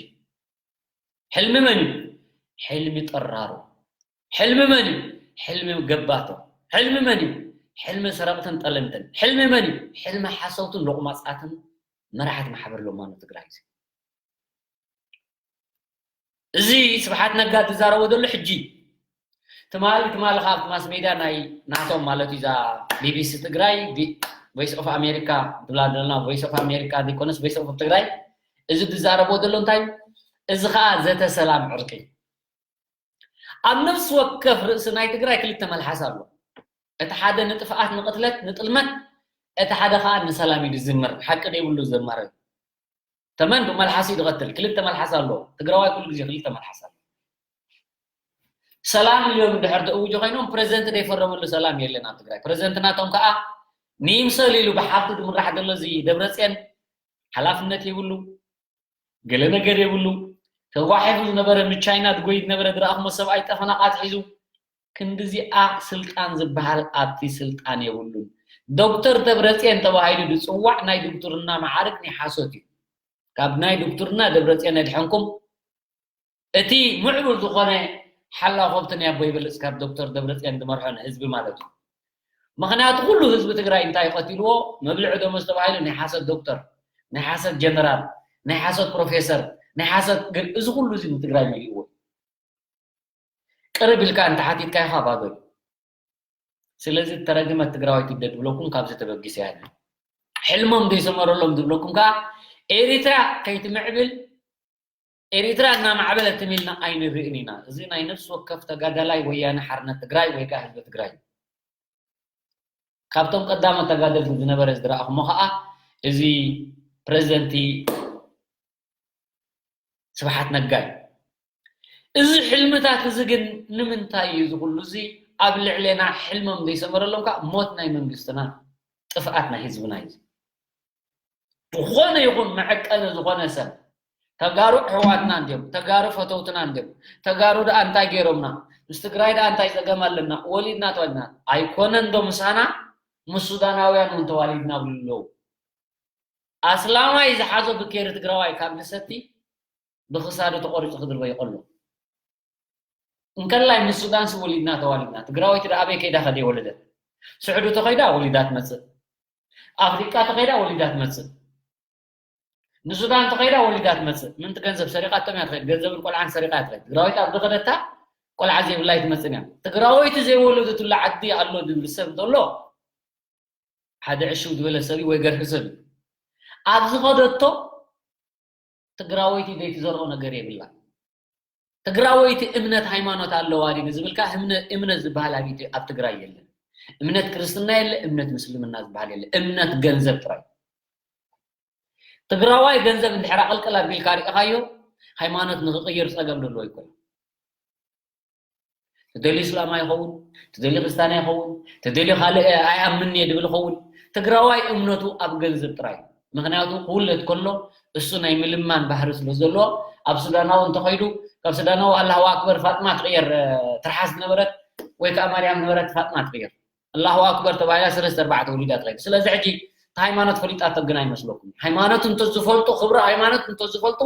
ሕልሚ መን እዩ? ሕልሚ ጠራሩ። ሕልሚ መን እዩ? ሕልሚ ገባቶ። ሕልሚ መን እዩ? ሕልሚ ሰረቕትን ጠለምትን። ሕልሚ መን እዩ? ሕልሚ ሓሰውትን ሎቕማጻትን መራሕቲ ማሕበር ሎማኖ ትግራይ እዩ። እዚ ስብሓት ነጋ ዝዛረቦ ዘሎ ሕጂ እዩ። ትማሊ ትማሊ ካብ ማስ ሜድያ ናይ ናቶም ማለት እዩ እዛ ቢቢሲ ትግራይ፣ ቮይስ ኦፍ ኣሜሪካ ትብላ ዘለና፣ ቮይስ ኦፍ ኣሜሪካ ዘይኮነስ ቮይስ ኦፍ ትግራይ፣ እዚ ዝዛረቦ ዘሎ እንታይ? እዚ ከዓ ዘተ ሰላም ዕርቂ። ኣብ ነፍሲ ወከፍ ርእሲ ናይ ትግራይ ክልተ መልሓስ ኣሎ። እቲ ሓደ ንጥፍኣት፣ ንቕትለት፣ ንጥልመት፣ እቲ ሓደ ከዓ ንሰላም እዩ ዝዝምር። ሓቂ ዘይብሉ ዘማሪ ተመን ብመልሓስ እዩ ዝቐትል። ክልተ መልሓስ ኣሎ። ትግራዋይ ኩሉ ግዜ ክልተ መልሓስ ኣሎ። ሰላም ኢሎም ድሕር ደእውጁ ኮይኖም ፕሬዚደንት ዘይፈረመሉ ሰላም የለን ኣብ ትግራይ። ፕሬዚደንት ናቶም ከዓ ንይምሰል ኢሉ ብሓፍቱ ዝምራሕ ዘሎ እዚ ደብረፅዮን ሓላፍነት የብሉ። ገለ ነገር የብሉ። ተጓሒፉ ዝነበረ ንቻይና ዝጎይ ዝነበረ ዝረኣኹሞ ሰብኣይ ጠፈናቓት ሒዙ ክንድዚኣ ስልጣን ዝበሃል ኣብቲ ስልጣን የብሉን። ዶክተር ደብረፅዮን ተባሂሉ ዝፅዋዕ ናይ ዶክትርና መዓርግ ናይ ሓሶት እዩ። ካብ ናይ ዶክትርና ደብረፅዮን የድሐንኩም። እቲ ምዕቡል ዝኾነ ሓላው ከብቲ ናይ ኣቦ ይበልፅ ካብ ዶክተር ደብረፅዮን ዝመርሖ ንህዝቢ ማለት እዩ። ምኽንያቱ ኩሉ ህዝቢ ትግራይ እንታይ ቀቲልዎ? መብልዒ ደሞዝ ተባሂሉ ናይ ሓሰት ዶክተር፣ ናይ ሓሰት ጀነራል፣ ናይ ሓሰት ፕሮፌሰር፣ ናይ ሓሰት ግን እዚ ኩሉ እዚ ንትግራይ መሊእዎ። ቅርብ ኢልካ እንተሓቲትካ ኢኻ ባዶ እዩ። ስለዚ ተረግመት ትግራዋይቲ እደ ዝብለኩም ካብዚ ተበጊሰ ያለ ሕልሞም ዘይሰመረሎም ዝብለኩም ከዓ ኤሪትራ ከይትምዕብል ኤሪትራ እናማዕበለት ትም ኢልና ኣይንርእን ኢና። እዚ ናይ ነፍሲ ወከፍ ተጋዳላይ ወያነ ሓርነት ትግራይ ወይ ከዓ ህዝቢ ትግራይ እዩ። ካብቶም ቀዳሞት ተጋደልቲ ዝነበረ ዝረኣኹሞ ከዓ እዚ ፕሬዚደንቲ ስብሓት ነጋ እዩ። እዚ ሕልምታት እዚ ግን ንምንታይ እዩ እዚ ኩሉ እዚ ኣብ ልዕሌና ሕልሞም ዘይሰመረሎም ከዓ ሞት ናይ መንግስትና ጥፍኣት ናይ ህዝብና እዩ። ዝኾነ ይኹን መዐቀኒ ዝኾነ ሰብ ተጋሩ ኣሕዋትና እንድዮም፣ ተጋሩ ፈተውትና እንድዮም፣ ተጋሩ ደኣ እንታይ ገይሮምና፣ ምስ ትግራይ ደኣ እንታይ ጸገም ኣለና፣ ወሊድና ተዋሊድና ኣይኮነን ዶ ምሳና ምስ ሱዳናውያን እውን ተዋሊድና ብሉ ኣለዉ። ኣስላማይ ዝሓዞ ብኬሪ ትግራዋይ ካብ ዝሰቲ ብክሳዱ ተቆሪፁ ክድርበ ይቀሎ። እንከላይ ምስ ሱዳን ሲ ወሊድና ተዋሊድና ትግራወይቲ ዳ ኣበይ ከይዳ ከደ ወለደት? ስዑዲ ተኸይዳ ወሊዳ ትመፅእ። ኣፍሪቃ ተኸይዳ ወሊዳ ትመፅእ። ንሱዳን ተኸይዳ ወሊዳ ትመፅእ። ምንቲ ገንዘብ ሰሪቃቶም እያ ትኸይድ። ገንዘብን ቆልዓን ሰሪቃ እያ ትኸይድ። ትግራወይቲ ኣብ ዝኸደታ ቆልዓ ዘይብላ ኣይትመፅን እያ። ትግራወይቲ ዘይወለደትሉ ዓዲ ኣሎ ዝብል ሰብ እንተሎ ሓደ ዕሽው ዝበለ ሰብ እዩ ወይ ገርሂ ሰብ እዩ። ኣብ ዝኸደቶ ትግራወይቲ ዘይትዘርኦ ነገር የብላ። ትግራወይቲ እምነት ሃይማኖት ኣለዋ ድዩ ዝብልካ፣ እምነ-፣ እምነት ዝበሃል ኣብ ኢትዮ-፣ ኣብ ትግራይ የለን። እምነት ክርስትና የለ፣ እምነት ምስልምና ዝበሃል የለ። እምነት ገንዘብ ጥራይ። ትግራዋይ ገንዘብ እንድሕር ኣቐልቅል ኣቢልካ ሪኢኻዮ፣ ሃይማኖት ንክቕይር ጸገም ዘለዎ ኣይኮነን። ትደልዩ እስላማ ይኸውን፣ ትደልዩ ክርስታና ይኸውን፣ ትደልዩ ካልእ ኣይኣምን እየ ድብል ይኸውን። ትግራዋይ እምነቱ ኣብ ገንዘብ ጥራይ እዩ። ምክንያቱ ክውለድ ከሎ እሱ ናይ ምልማን ባህሪ ስለ ዘለዎ ኣብ ሱዳናዊ እንተኸይዱ ካብ ሱዳናዊ ኣላሁ ኣክበር ፋጥማ ትቕየር፣ እ፣ ትርሓስ ዝነበረት ወይ ከዓ ማርያም ነበረት ፋጥማ ትቕየር። ኣላሁ ኣክበር ተባሂላ ሰለስተ ኣርባዕተ ወሊዳ ትኸይድ። ስለዚ ሕጂ እቲ ሃይማኖት ፈሊጣቶ ግን ኣይመስለኩም። ሃይማኖት እንተዝፈልጡ፣ ክብሪ ሃይማኖት እንተዝፈልጡ፣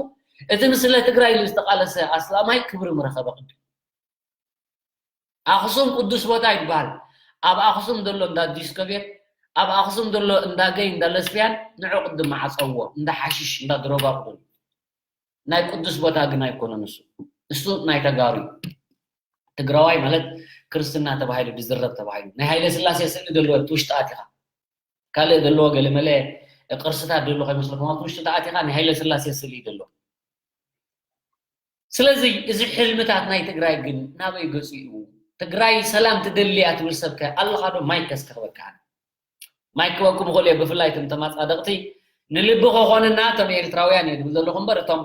እቲ ንስለ ትግራይ ኢሉ ዝተቓለሰ ኣስላማይ ክብሪ ምረኸበ ቅድም። ኣኽሱም ቅዱስ ቦታ ይበሃል። ኣብ ኣኽሱም ዘሎ እንዳ ዲስኮ ቤት፣ ኣብ ኣኽሱም ዘሎ እንዳ ገይ፣ እንዳ ለስቢያን ንዑ ቅድም መዓፀዎ፣ እንዳ ሓሽሽ፣ እንዳ ድሮጋ ቅድም። ናይ ቅዱስ ቦታ ግን ኣይኮነን እሱ። እሱ ናይ ተጋሩ እዩ። ትግራዋይ ማለት ክርስትና ተባሂሉ ዝዝረብ ተባሂሉ። ናይ ሃይለ ስላሴ ስእሊ ዘለዎ እቲ ውሽጢ ኣቲኻ። ካልእ ዘለዎ ገለመለ ቅርስታት ዘሎ ከይመስለኩም። ኣብቲ ውሽጢ ተኣቲኻ ናይ ሃይለ ስላሴ ስእሊ እዩ ዘሎ። ስለዚ እዚ ሕልምታት ናይ ትግራይ ግን ናበይ ገፂኡ? ትግራይ ሰላም ትደሊ እያ ትብል ሰብከ ኣለኻ ዶ? ማይክ ከስከኽበካ። ማይክ ክበኩም ይኽእሉ እየ፣ ብፍላይ እቶም ተመጻደቕቲ ንልቢ ክኾንና እቶም ኤርትራውያን እየ ዝብል ዘለኹ እምበር፣ እቶም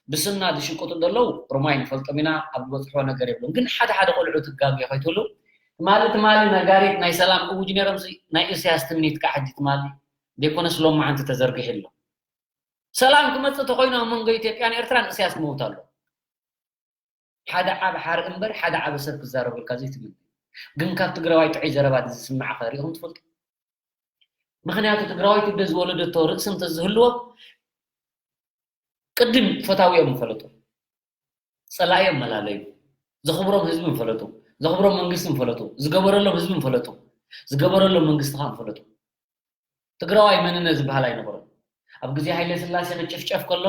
ብስምና ዝሽቅጡ ዘለዉ ሮማይ ንፈልጦም ኢና፣ ኣብ ዝበፅሕዎ ነገር የብሎም። ግን ሓደ ሓደ ቆልዑ ትጋገ ከይትብሉ፣ ትማሊ ትማሊ ነጋሪት ናይ ሰላም እውጅ ነይሮም፣ ናይ ኢሳያስ ትምኒት ከዓ ሕጂ ትማሊ ዘይኮነስ ሎማዓንቲ ተዘርጊሑ ኣሎ። ሰላም ክመፅእ ተኮይኑ ኣብ መንጎ ኢትዮጵያን ኤርትራን ኢሳያስ ክመውት ኣሎ። ሓደ ዓቢ ሓርኢ እምበር ሓደ ዓቢ ሰብ ክዛረበልካ ዘይትምነ። ግን ካብ ትግራዋይ ጥዑይ ዘረባ ዝስማዕኸ ሪኢኹም ትፈልጡ? ምኽንያቱ ትግራዋይቲ እደ ዝወለደቶ ርእሲ እንተዝህልዎ ቅድም ፈታዊኦም ምፈለጡ፣ ጸላኢኦም መላለዩ፣ ዘኽብሮም ህዝቢ ምፈለጡ፣ ዘኽብሮም መንግስቲ ምፈለጡ፣ ዝገበረሎም ህዝቢ ምፈለጡ፣ ዝገበረሎም መንግስቲ ኸኣ ምፈለጡ። ትግራዋይ መንነት ዝበሃል ኣይነበሮን። ኣብ ግዜ ሃይለ ስላሴ ክጭፍጨፍ ከሎ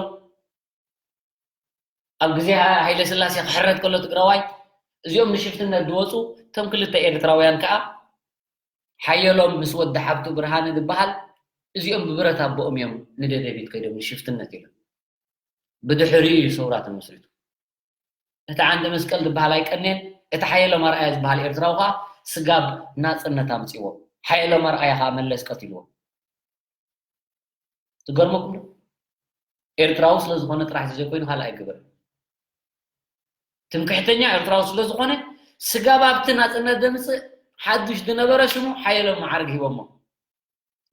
ኣብ ግዜ ሃይለ ስላሴ ክሕረድ ከሎ ትግራዋይ እዚኦም ንሽፍትነት ዝወፁ እቶም ክልተ ኤርትራውያን ከዓ ሓየሎም ምስ ወዲ ሓብቱ ብርሃነ ዝበሃል እዚኦም ብብረት ኣቦኦም እዮም ንደደቢት ከይዶም ንሽፍትነት ኢሎም። ብድሕሪኡ እዩ ሰውራ ተመስሪቱ። እቲ ዓንደ መስቀል ዝበሃል ኣይቀንየን፣ እቲ ሓየሎም ኣርኣያ ዝበሃል ኤርትራዊ ከዓ ስጋብ ናፅነት ኣምፅዎ። ሓየሎም ኣርኣያ ከዓ መለስ ቀትልዎ። ትገርመኩም ዶ? ኤርትራዊ ስለ ዝኾነ ጥራሕ ዘይኮይኑ ካልእ ኣይገበረን። ትምክሕተኛ ኤርትራዊ ስለ ዝኾነ ስጋብ ኣብቲ ናፅነት ዘምፅእ ሓዱሽ ዝነበረ ሽሙ ሓየሎም መዓርግ ሂቦሞ።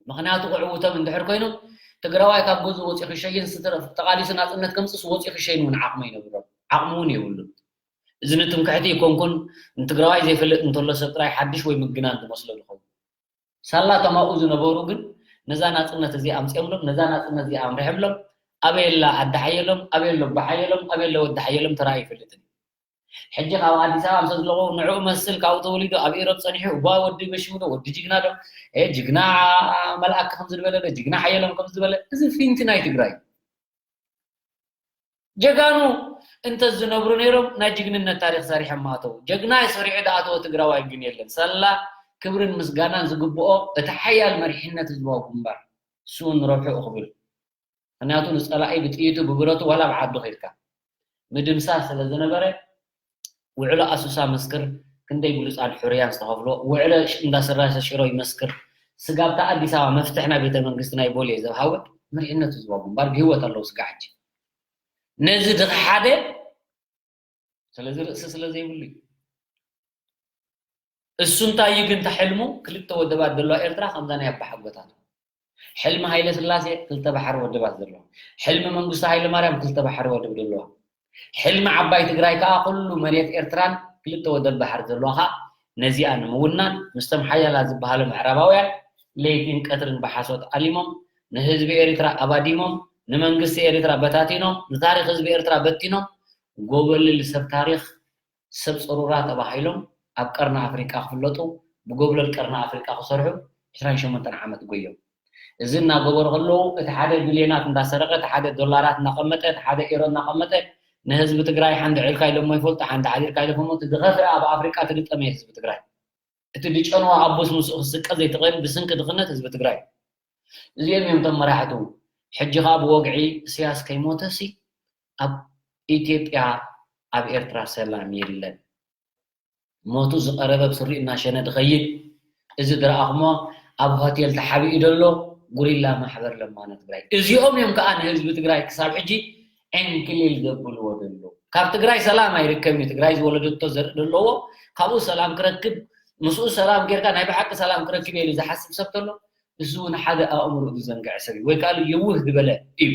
ምኽንያቱ ክዕውቶም እንድሕር ኮይኖም ትግራዋይ ካብ ገዝኡ ወፂኡ ክሸይን ተቓሊሱ ናፅነት ከምፅስ ወፂኡ ክሸይን እውን ዓቕሚ ይነብሮም ዓቕሚ እውን የብሉን። እዚ ንትምክሕቲ ይኮንኩን ንትግራዋይ ዘይፈልጥ እንተሎ ሰብ ጥራይ ሓድሽ ወይ ምግናን ዝመስሎ ዝኸውን። ሳላ እቶም ኣብኡ ዝነበሩ ግን ነዛ ናፅነት እዚኣ ኣምፅኦምሎም፣ ነዛ ናፅነት እዚኣ ኣምሪሖምሎም። ኣበየላ ኣዲ ሓየሎም፣ ኣበየሎ ኣቦ ሓየሎም፣ ኣበየሎ ወዲ ሓየሎም ተራእዩ ይፈልጥን እዩ። ሕጂ ካብ ኣዲስ ኣበባ ምሰ ዝለቆ ንዕኡ መስል ካብኡ ተወሊዱ ኣብ ኢሮብ ፀኒሑ እባ ወዲ በሽሙ ዶ ወዲ ጅግና ዶ እ ጅግና መልኣክ ከም ዝበለ ዶ ጅግና ሓየሎም ከም ዝበለ እዚ ፊንቲ ናይ ትግራይ ጀጋኑ እንተዝነብሩ ነይሮም ናይ ጅግንነት ታሪክ ሰሪሖም ምኣተው። ጀግና ሰሪሑ ዝኣተወ ትግራዋይ ግን የለን። ሳላ ክብርን ምስጋናን ዝግብኦ እቲ ሓያል መሪሕነት ህዝባዊ ግንባር እሱ እውን ረብሑ ክብል ምክንያቱ ንፀላኢ ብጥይቱ ብብረቱ ዋላ ብዓዱ ከይድካ ምድምሳስ ስለ ዝነበረ ውዕሎ ኣሱሳ መስክር ክንደይ ብሉፃት ሕሩያን ዝተኸፍሎ ውዕሎ እንዳስራሰ ሽሮ ይመስክር ስጋብታ ኣዲስ ኣበባ መፍትሕ ናይ ቤተ መንግስቲ ናይ ቦሌ ዘብሃወ መሪሕነት ህዝባዊ ግንባር ብህይወት ኣለዉ ስጋ ሕጂ ነዚ ድኻ ሓደ ስለዚ ርእሲ ስለ ዘይብሉ እዩ እሱ እንታይ እዩ ግን ተሕልሙ ክልተ ወደባት ዘለዋ ኤርትራ ከምዛ ናይ ኣባሓጎታት ሕልሚ ሃይለ ስላሴ ክልተ ባሕሪ ወደባት ዘለዋ ሕልሚ መንግስቱ ሃይለ ማርያም ክልተ ባሕሪ ወደብ ዘለዋ ሕልሚ ዓባይ ትግራይ ከዓ ኩሉ መሬት ኤርትራን ክልተ ወደብ ባሕሪ ዘለዋ ከዓ ነዚኣ ንምውናን ምስቶም ሓያላት ዝበሃሉ ምዕራባውያን ለይትን ቀትርን ብሓሶት ኣሊሞም ንህዝቢ ኤርትራ ኣባዲሞም ንመንግስቲ ኤርትራ በታቲኖም ንታሪክ ህዝቢ ኤርትራ በቲኖም ጎበልል ሰብ ታሪክ ሰብ ጸሩራ ተባሂሎም ኣብ ቀርኒ ኣፍሪቃ ክፍለጡ ብጎብለል ቀርኒ ኣፍሪቃ ክሰርሑ ዕስራን ሸሞንተን ዓመት ጎዮም። እዚ እናገበሩ ከለዉ እቲ ሓደ ቢልዮናት እንዳሰረቀ እቲ ሓደ ዶላራት እናቀመጠ እቲ ሓደ ኤሮ እናቀመጠ ንህዝቢ ትግራይ ሓንዲ ዕልካ ኢሎሞ ይፈልጡ ሓንዲ ዓዲርካ ኢሎሞ ዝኸፍአ ኣብ ኣፍሪቃ ትግጠመ ህዝቢ ትግራይ እቲ ድጨንዋ ኣቦስ ምስኡ ክስቀ ዘይትኽእል ብስንኪ ድኽነት ህዝቢ ትግራይ እዚኦም እዮም እቶም መራሕቱ ሕጂ ከዓ ብወግዒ እስያስ ከይሞተሲ ኣብ ኢትዮጵያ ኣብ ኤርትራ ሰላም የለን ሞቱ ዝቐረበ ብስሪኡ እናሸነ ድኸይድ እዚ ድረኣኹሞ ኣብ ሆቴል ተሓቢኡ ደሎ ጉሪላ ማሕበር ለማነ ትግራይ እዚኦም እዮም ከዓ ንህዝቢ ትግራይ ክሳብ ሕጂ ዕንክሊል ዘብልዎ ደሎ ካብ ትግራይ ሰላም ኣይርከብን እዩ ትግራይ ዝወለደቶ ዘርኢ ደለዎ ካብኡ ሰላም ክረክብ ምስኡ ሰላም ጌርካ ናይ ብሓቂ ሰላም ክረክብ ኢሉ ዝሓስብ ሰብ ተሎ እሱ እውን ሓደ ኣእምሮ ዝዘንግዐ ሰብ እዩ ወይ ከዓ የውህ ዝበለ እዩ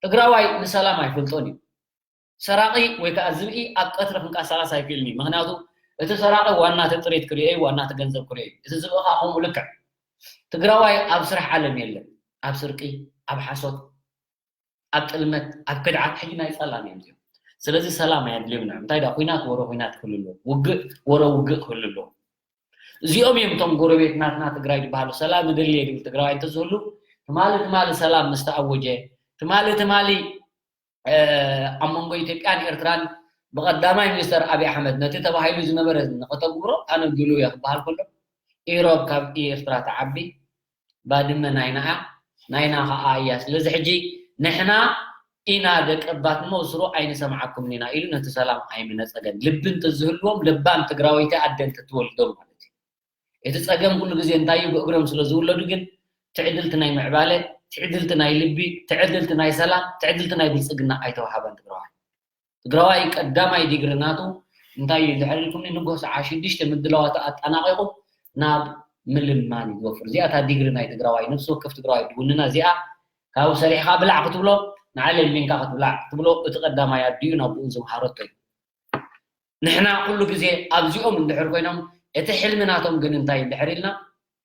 ትግራዋይ ንሰላም ኣይፈልጦን እዩ ሰራቒ ወይ ከዓ ዝብኢ ኣብ ቀትሪ ክንቀሳቐስ ኣይክእልን እዩ ምክንያቱ እቲ ሰራቒ ዋና እቲ ጥሪት ክሪኦ እዩ ዋና እቲ ገንዘብ ክሪኦ እዩ እቲ ዝብኢ ከዓ ከምኡ ልክዕ ትግራዋይ ኣብ ስራሕ ዓለም የለን ኣብ ስርቂ ኣብ ሓሶት ኣብ ጥልመት ኣብ ክድዓት ሕጂ ናይ ፀላም እዮም እዚኦም ስለዚ ሰላም ኣየድልዮም ንዕም እንታይ ዳ ኩናት ወረ ኩናት ክህሉ ኣለዎ ውግእ ወረ ውግእ ክህሉ ኣለዎ እዚኦም እዮም እቶም ጎረቤት ናትና ትግራይ ዝበሃሉ ሰላም ይደሊ የድብል ትግራዋይ እንተዝህሉ ትማሊ ትማሊ ሰላም ምስ ተኣወጀ ትማሊ ትማሊ ኣብ መንጎ ኢትዮጵያን ኤርትራን ብቐዳማይ ሚኒስተር ኣብይ ኣሕመድ ነቲ ተባሂሉ ዝነበረ ንኸተግብሮ ኣነ ድሉ እየ ክበሃል ከሎ ኢሮብ ካብ ኤርትራ ትዓቢ ባድመ ናይና እያ ናይና ኸዓ እያ ስለዚ ሕጂ ንሕና ኢና ደቀባት እሞ ስሩ ኣይንሰምዓኩምን ኢና ኢሉ ነቲ ሰላም ኣይምነጸገን ልቢ እንተዝህልዎም ለባም ትግራወይቲ ኣደ እንተትወልዶም ማለት እዩ እቲ ጸገም ኩሉ ግዜ እንታይ እዩ ብእግሮም ስለ ዝውለዱ ግን ትዕድልቲ ናይ ምዕባለ ትዕድልቲ ናይ ልቢ ትዕድልቲ ናይ ሰላም ትዕድልቲ ናይ ብልጽግና ኣይተዋሃበን ትግራዋይ ትግራዋይ ቀዳማይ ዲግሪ ናቱ እንታይ እዩ ድሕር ኢልኩምኒ ንጎ ሰዓ ሽዱሽተ ምድላዋቱ ኣጠናቂቁ ናብ ምልማን እዩ ዝወፍር እዚኣ እታ ዲግሪ ናይ ትግራዋይ ነፍሲ ወከፍ ትግራዋይ ድውንና እዚኣ ካብኡ ሰሪሕካ ብላዕ ክትብሎ ንዓ ለሚንካ ክትብላዕ ክትብሎ እቲ ቀዳማይ ኣዲኡ ናብኡ ዝምሃረቶ እዩ ንሕና ኩሉ ግዜ ኣብዚኦም እንድሕር ኮይኖም እቲ ሕልሚ ናቶም ግን እንታይ እንድሕር ኢልና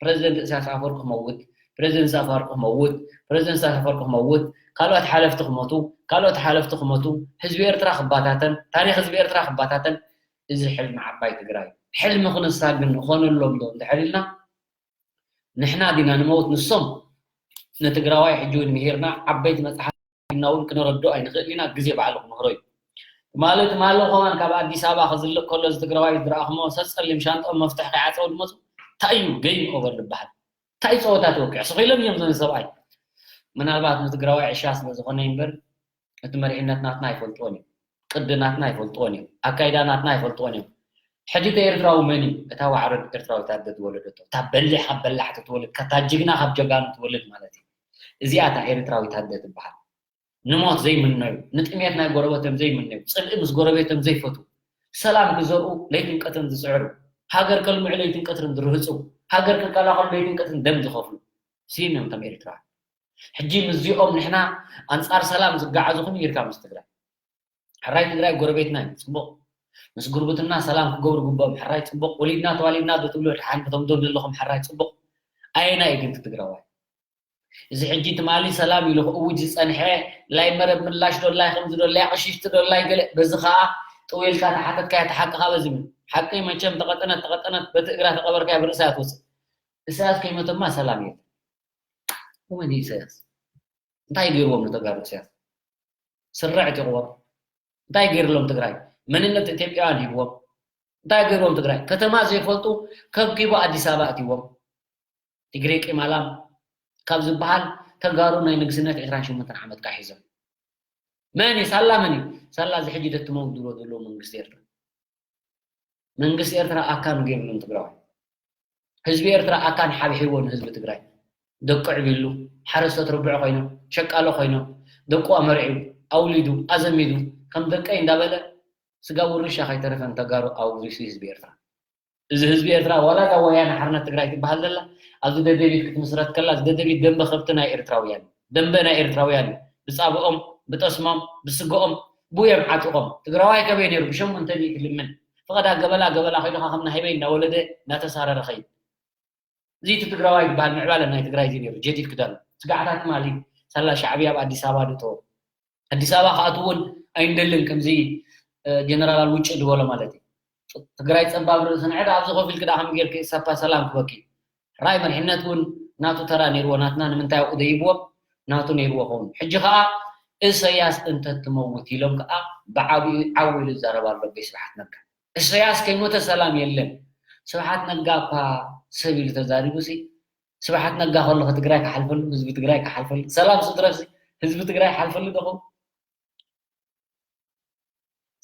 ፕረዚደንት ኢሳያስ ኣፈወርቂ ክመውት ፕረዚደንት ኢሳያስ ኣፈወርቂ ክመውት ፕረዚደንት ኢሳያስ ኣፈወርቂ ክመውት ካልኦት ሓለፍቲ ክመቱ ካልኦት ሓለፍቲ ክመቱ ህዝቢ ኤርትራ ክባታተን ታሪክ ህዝቢ ኤርትራ ክባታተን እዚ ሕልሚ ዓባይ ትግራይ ሕልሚ ክንሳ ግን ንኾነሎም ዶ እንድሕር ኢልና ንሕና ዲና ንመውት ንሶም ንትግራዋይ ሕጂ እውን ምሂርና ዓበይቲ መፅሓፍ ዲና እውን ክነረድኦ ኣይንኽእል ኢና ግዜ ባዕሉ ክምህሮ እዩ ማለት ማሎ ከማን ካብ ኣዲስ ኣበባ ክዝልቕ ከሎ እዚ ትግራዋይ ዝረኣኽሞ ሰፀሊም ሻንጦም መፍትሕ ከይዓፀው ድመፁ። እንታይ እዩ ጌም ኦቨር ዝበሃል? እንታይ እዩ ፀወታ ተወቂዑ ስኺሎም እዮም ዘን ሰብኣይ። ምናልባት ንትግራዋይ ዕሻ ስለ ዝኾነ እምበር እቲ መሪሕነት ናትና ኣይፈልጥዎን እዩ። ቅዲ ናትና ኣይፈልጥዎን እዩ። ኣካይዳ ናትና ኣይፈልጥዎን እዩ። ሕጂ እቲ ኤርትራዊ መን እዩ? እታ ዋዕሮ ኤርትራዊ ታደ ዝወለደቶ እታ በሊሕ ካብ በላሕቲ ትወልድ ከታ ጅግና ካብ ጀጋኑ ትወልድ ማለት እዩ። እዚኣ እታ ኤርትራዊ ታደ ትበሃል። ንሞት ዘይምነዩ፣ ንጥሜት ናይ ጎረበቶም ዘይምነዩ፣ ጽልኢ ምስ ጎረቤቶም ዘይፈቱ፣ ሰላም ክዘርኡ ለይትን ቀትርን ዝጽዕሩ፣ ሃገር ከልምዑ ለይትን ቀትርን ዝርህጹ፣ ሃገር ክከላኸሉ ለይትን ቀትርን ደም ዝኸፍሉ ስኢኖም እቶም ኤርትራውያን። ሕጂ ምስዚኦም ንሕና ኣንጻር ሰላም ዝጋዓዙ ከመይ ጌርካ ምስ ትግራይ? ሕራይ ትግራይ ጎረቤትና እዩ፣ ጽቡቕ። ምስ ጉርብትና ሰላም ክገብሩ ግብኦም፣ ሕራይ ጽቡቕ። ወሊድና ተዋሊድና ዶ ትብሉ ድሓን ከተምዶም ዘለኹም፣ ሕራይ ጽቡቕ። ኣየናይ እዩ ግን እቲ ትግራዋይ? እዚ ሕጂ ትማሊ ሰላም ኢሉ ክእውጅ ዝጸንሐ፣ ላይ መረብ ምላሽ ዶ፣ ላይ ከምዚ ዶ፣ ላይ ቅሽሽቲ ዶ፣ ላይ ገለ፣ በዚ ኸኣ ጥው ኢልካ ተሓተትካዮ፣ እቲ ሓቂ ኸኣ በዚ ምን ሓቂ መቸም ተቐጠነት፣ ተቐጠነት፣ በቲ እግራ ተቐበርካዮ ብርእሳ እያ ትወጽእ። ኢሳያስ ከይመተማ ሰላም የለን። ወመን እዩ ኢሳያስ? እንታይ ገይርዎም ንተጋሩ ኢሳያስ? ስረ ዕጢቕዎም። እንታይ ገይርሎም ትግራይ? መንነት ኢትዮጵያውያን ሂብዎም። እንታይ ገይርዎም ትግራይ? ከተማ ዘይፈልጡ ከብኪቡ ኣዲስ ኣበባ ኣትይዎም። ትግሬ ቂማላም ካብ ዝበሃል ተጋሩ ናይ ንግስነት ዕስራን ሸሞንተን ዓመት ካ ሒዞም። መን እዩ? ሳላ መን እዩ? ሳላ እዚ ሕጂ ደትመው ድሮ ዘለዎ መንግስቲ ኤርትራ። መንግስቲ ኤርትራ ኣካን ገይሩሉ ንትግራዋይ። ህዝቢ ኤርትራ ኣካን ሓብሒዎ ንህዝቢ ትግራይ። ደቁ ዕቢሉ፣ ሓረስቶት ርቡዕ ኮይኖም፣ ሸቃሎ ኮይኖም፣ ደቁ ኣመርዒው፣ ኣውሊዱ፣ ኣዘሚዱ፣ ከም ደቀይ እንዳበለ ስጋ ውርሻ ከይተረፈ ንተጋሩ ኣውሪሱ ህዝቢ ኤርትራ። እዚ ህዝቢ ኤርትራ ዋላ እዛ ወያነ ሓርነት ትግራይ ትበሃል ዘላ ኣብዚ ደደቢት ክትምስረት ከላ እዚ ደደቢት ደንበ ከብቲ ናይ ኤርትራውያን እዩ። ደንበ ናይ ኤርትራውያን እዩ። ብጻብኦም፣ ብጠስሞም፣ ብስገኦም፣ ብኡ እዮም ዓጢቖም። ትግራዋይ ከበይ ነይሩ ብሸሞንተ ሚእቲ ልምን ፍቐዳ ገበላ ገበላ ከይዱ ኸዓ ከም ናህበይ እንዳወለደ እንዳተሳረረ ኸይድ። እዚ እቲ ትግራዋይ ዝበሃል ምዕባለ ናይ ትግራይ እዚ ነይሩ። ጀዲድ ክዳን ስጋዕታት ማሊ ሳላ ሻዕብያ ኣብ ኣዲስ ኣበባ ድእተዎ። ኣዲስ ኣበባ ክኣትው እውን ኣይንደልን፣ ከምዚ ጀነራል ውጭ ዝበሎ ማለት እዩ። ትግራይ ፀባብ ርእሲ ንዕዳ ኣብዚ ኮፍ ኢልክ ደኣ ከመይ ጌርክ ኢሳፓ ሰላም ክበኪ። ራይ መሪሕነት እውን ናቱ ተራ ነይርዎ፣ ናትና ንምንታይ ኣብኡ ደይብዎ ናቱ ነይርዎ ኸውን። ሕጂ ከዓ እሰያስ እንተትመውት ኢሎም ከዓ ብዓብኡ ዓው ኢሉ ይዛረብ ኣሎ ኣቦይ ስብሓት ነጋ። እሰያስ ከይሞተ ሰላም የለን። ስብሓት ነጋ እኳ ሰብ ኢሉ ተዛሪቡ ሲ ስብሓት ነጋ ከሎ ትግራይ ክሓልፈሉ፣ ህዝቢ ትግራይ ክሓልፈሉ፣ ሰላም ስድረስ ህዝቢ ትግራይ ሓልፈሉ ዶ ኸውን?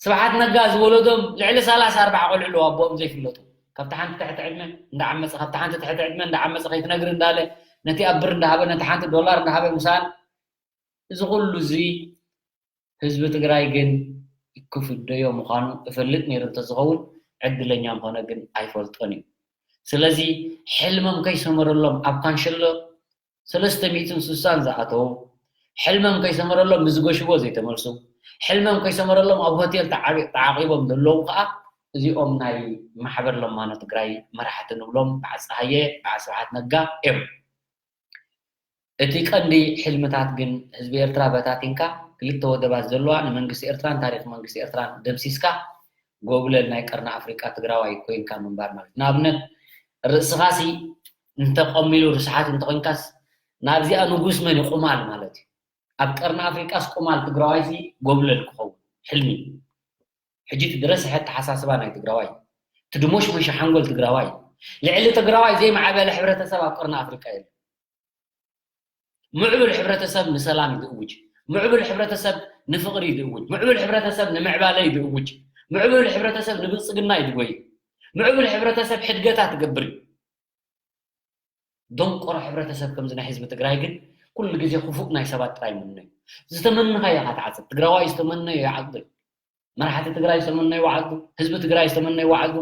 ስብሓት ነጋ ዝወለዶም ልዕሊ ሰላሳ ኣርባዓ ቆልዑ ኣለዉ ኣቦኦም ዘይፍለጡ። ካብቲ ሓንቲ ትሕቲ ዕድመ እንዳዓመፀ፣ ካብቲ ሓንቲ ትሕቲ ዕድመ እንዳዓመፀ ከይትነግሪ እንዳለ ነቲ ኣብ ብር እንዳሃበ ነቲ ሓንቲ ዶላር እንዳሃበ ምሳን እዚ ኩሉ እዚ ህዝቢ ትግራይ ግን ክፍደዮ ምዃኑ እፈልጥ ነይሩ እንተዝኸውን ዕድለኛ ምኾነ ግን ኣይፈልጦን እዩ። ስለዚ ሕልሞም ከይሰመረሎም ኣብ ካንሸሎ ሰለስተ ሚእትን ስሳን ዝኣተዉ፣ ሕልሞም ከይሰመረሎም ብዝገሽዎ ዘይተመልሱ፣ ሕልሞም ከይሰመረሎም ኣብ ሆቴል ተዓቢ- ተዓቂቦም ዘለዉ ከዓ እዚኦም ናይ ማሕበር ለማኖ ትግራይ መራሕቲ ንብሎም በዓል ፀሃየ፣ በዓል ስብሓት ነጋ እዮም። እቲ ቀንዲ ሕልምታት ግን ህዝቢ ኤርትራ በታቲንካ ክልተ ወደባት ዘለዋ ንመንግስቲ ኤርትራን ታሪክ መንግስቲ ኤርትራን ደምሲስካ ጎብለል ናይ ቀርኒ ኣፍሪቃ ትግራዋይ ኮይንካ ምንባር ማለት እዩ። ንኣብነት ርእስኻሲ እንተቐሚሉ ርስሓት እንተኾይንካስ ናብዚኣ ንጉስ መን እዩ? ቁማል ማለት እዩ። ኣብ ቀርኒ ኣፍሪቃስ ቁማል ትግራዋይሲ ጎብለል ክኸውን ሕልሚ። ሕጂ እቲ ዝረስሐ ኣተሓሳስባ ናይ ትግራዋይ፣ እቲ ድሞሽሞሽ ሓንጎል ትግራዋይ፣ ልዕሊ ትግራዋይ ዘይማዕበለ ሕብረተሰብ ኣብ ቀርኒ ኣፍሪቃ የለን። ምዕቡል ሕብረተሰብ ንሰላም እዩ ዝእውጅ። ምዕቡል ሕብረተሰብ ንፍቕሪ እዩ ዝእውጅ። ምዕቡል ሕብረተሰብ ንምዕባለ እዩ ዝእውጅ። ምዕቡል ሕብረተሰብ ንብልፅግና እዩ ዝጎይ። ምዕቡል ሕብረተሰብ ሕድገታት ትገብር እዩ። ደንቆሮ ሕብረተሰብ ከምዚ ናይ ህዝቢ ትግራይ ግን ኩሉ ግዜ ክፉእ ናይ ሰባት ጥራይ ይምነ እዩ። ዝተመነኻዮ ኢኻ ትዓጽድ። ትግራዋይ ዝተመነዮ ይዓጽዶ እዩ። መራሕቲ ትግራይ ዝተመነይዎ ዓዱ፣ ህዝቢ ትግራይ ዝተመነይዎ ዓዱ፣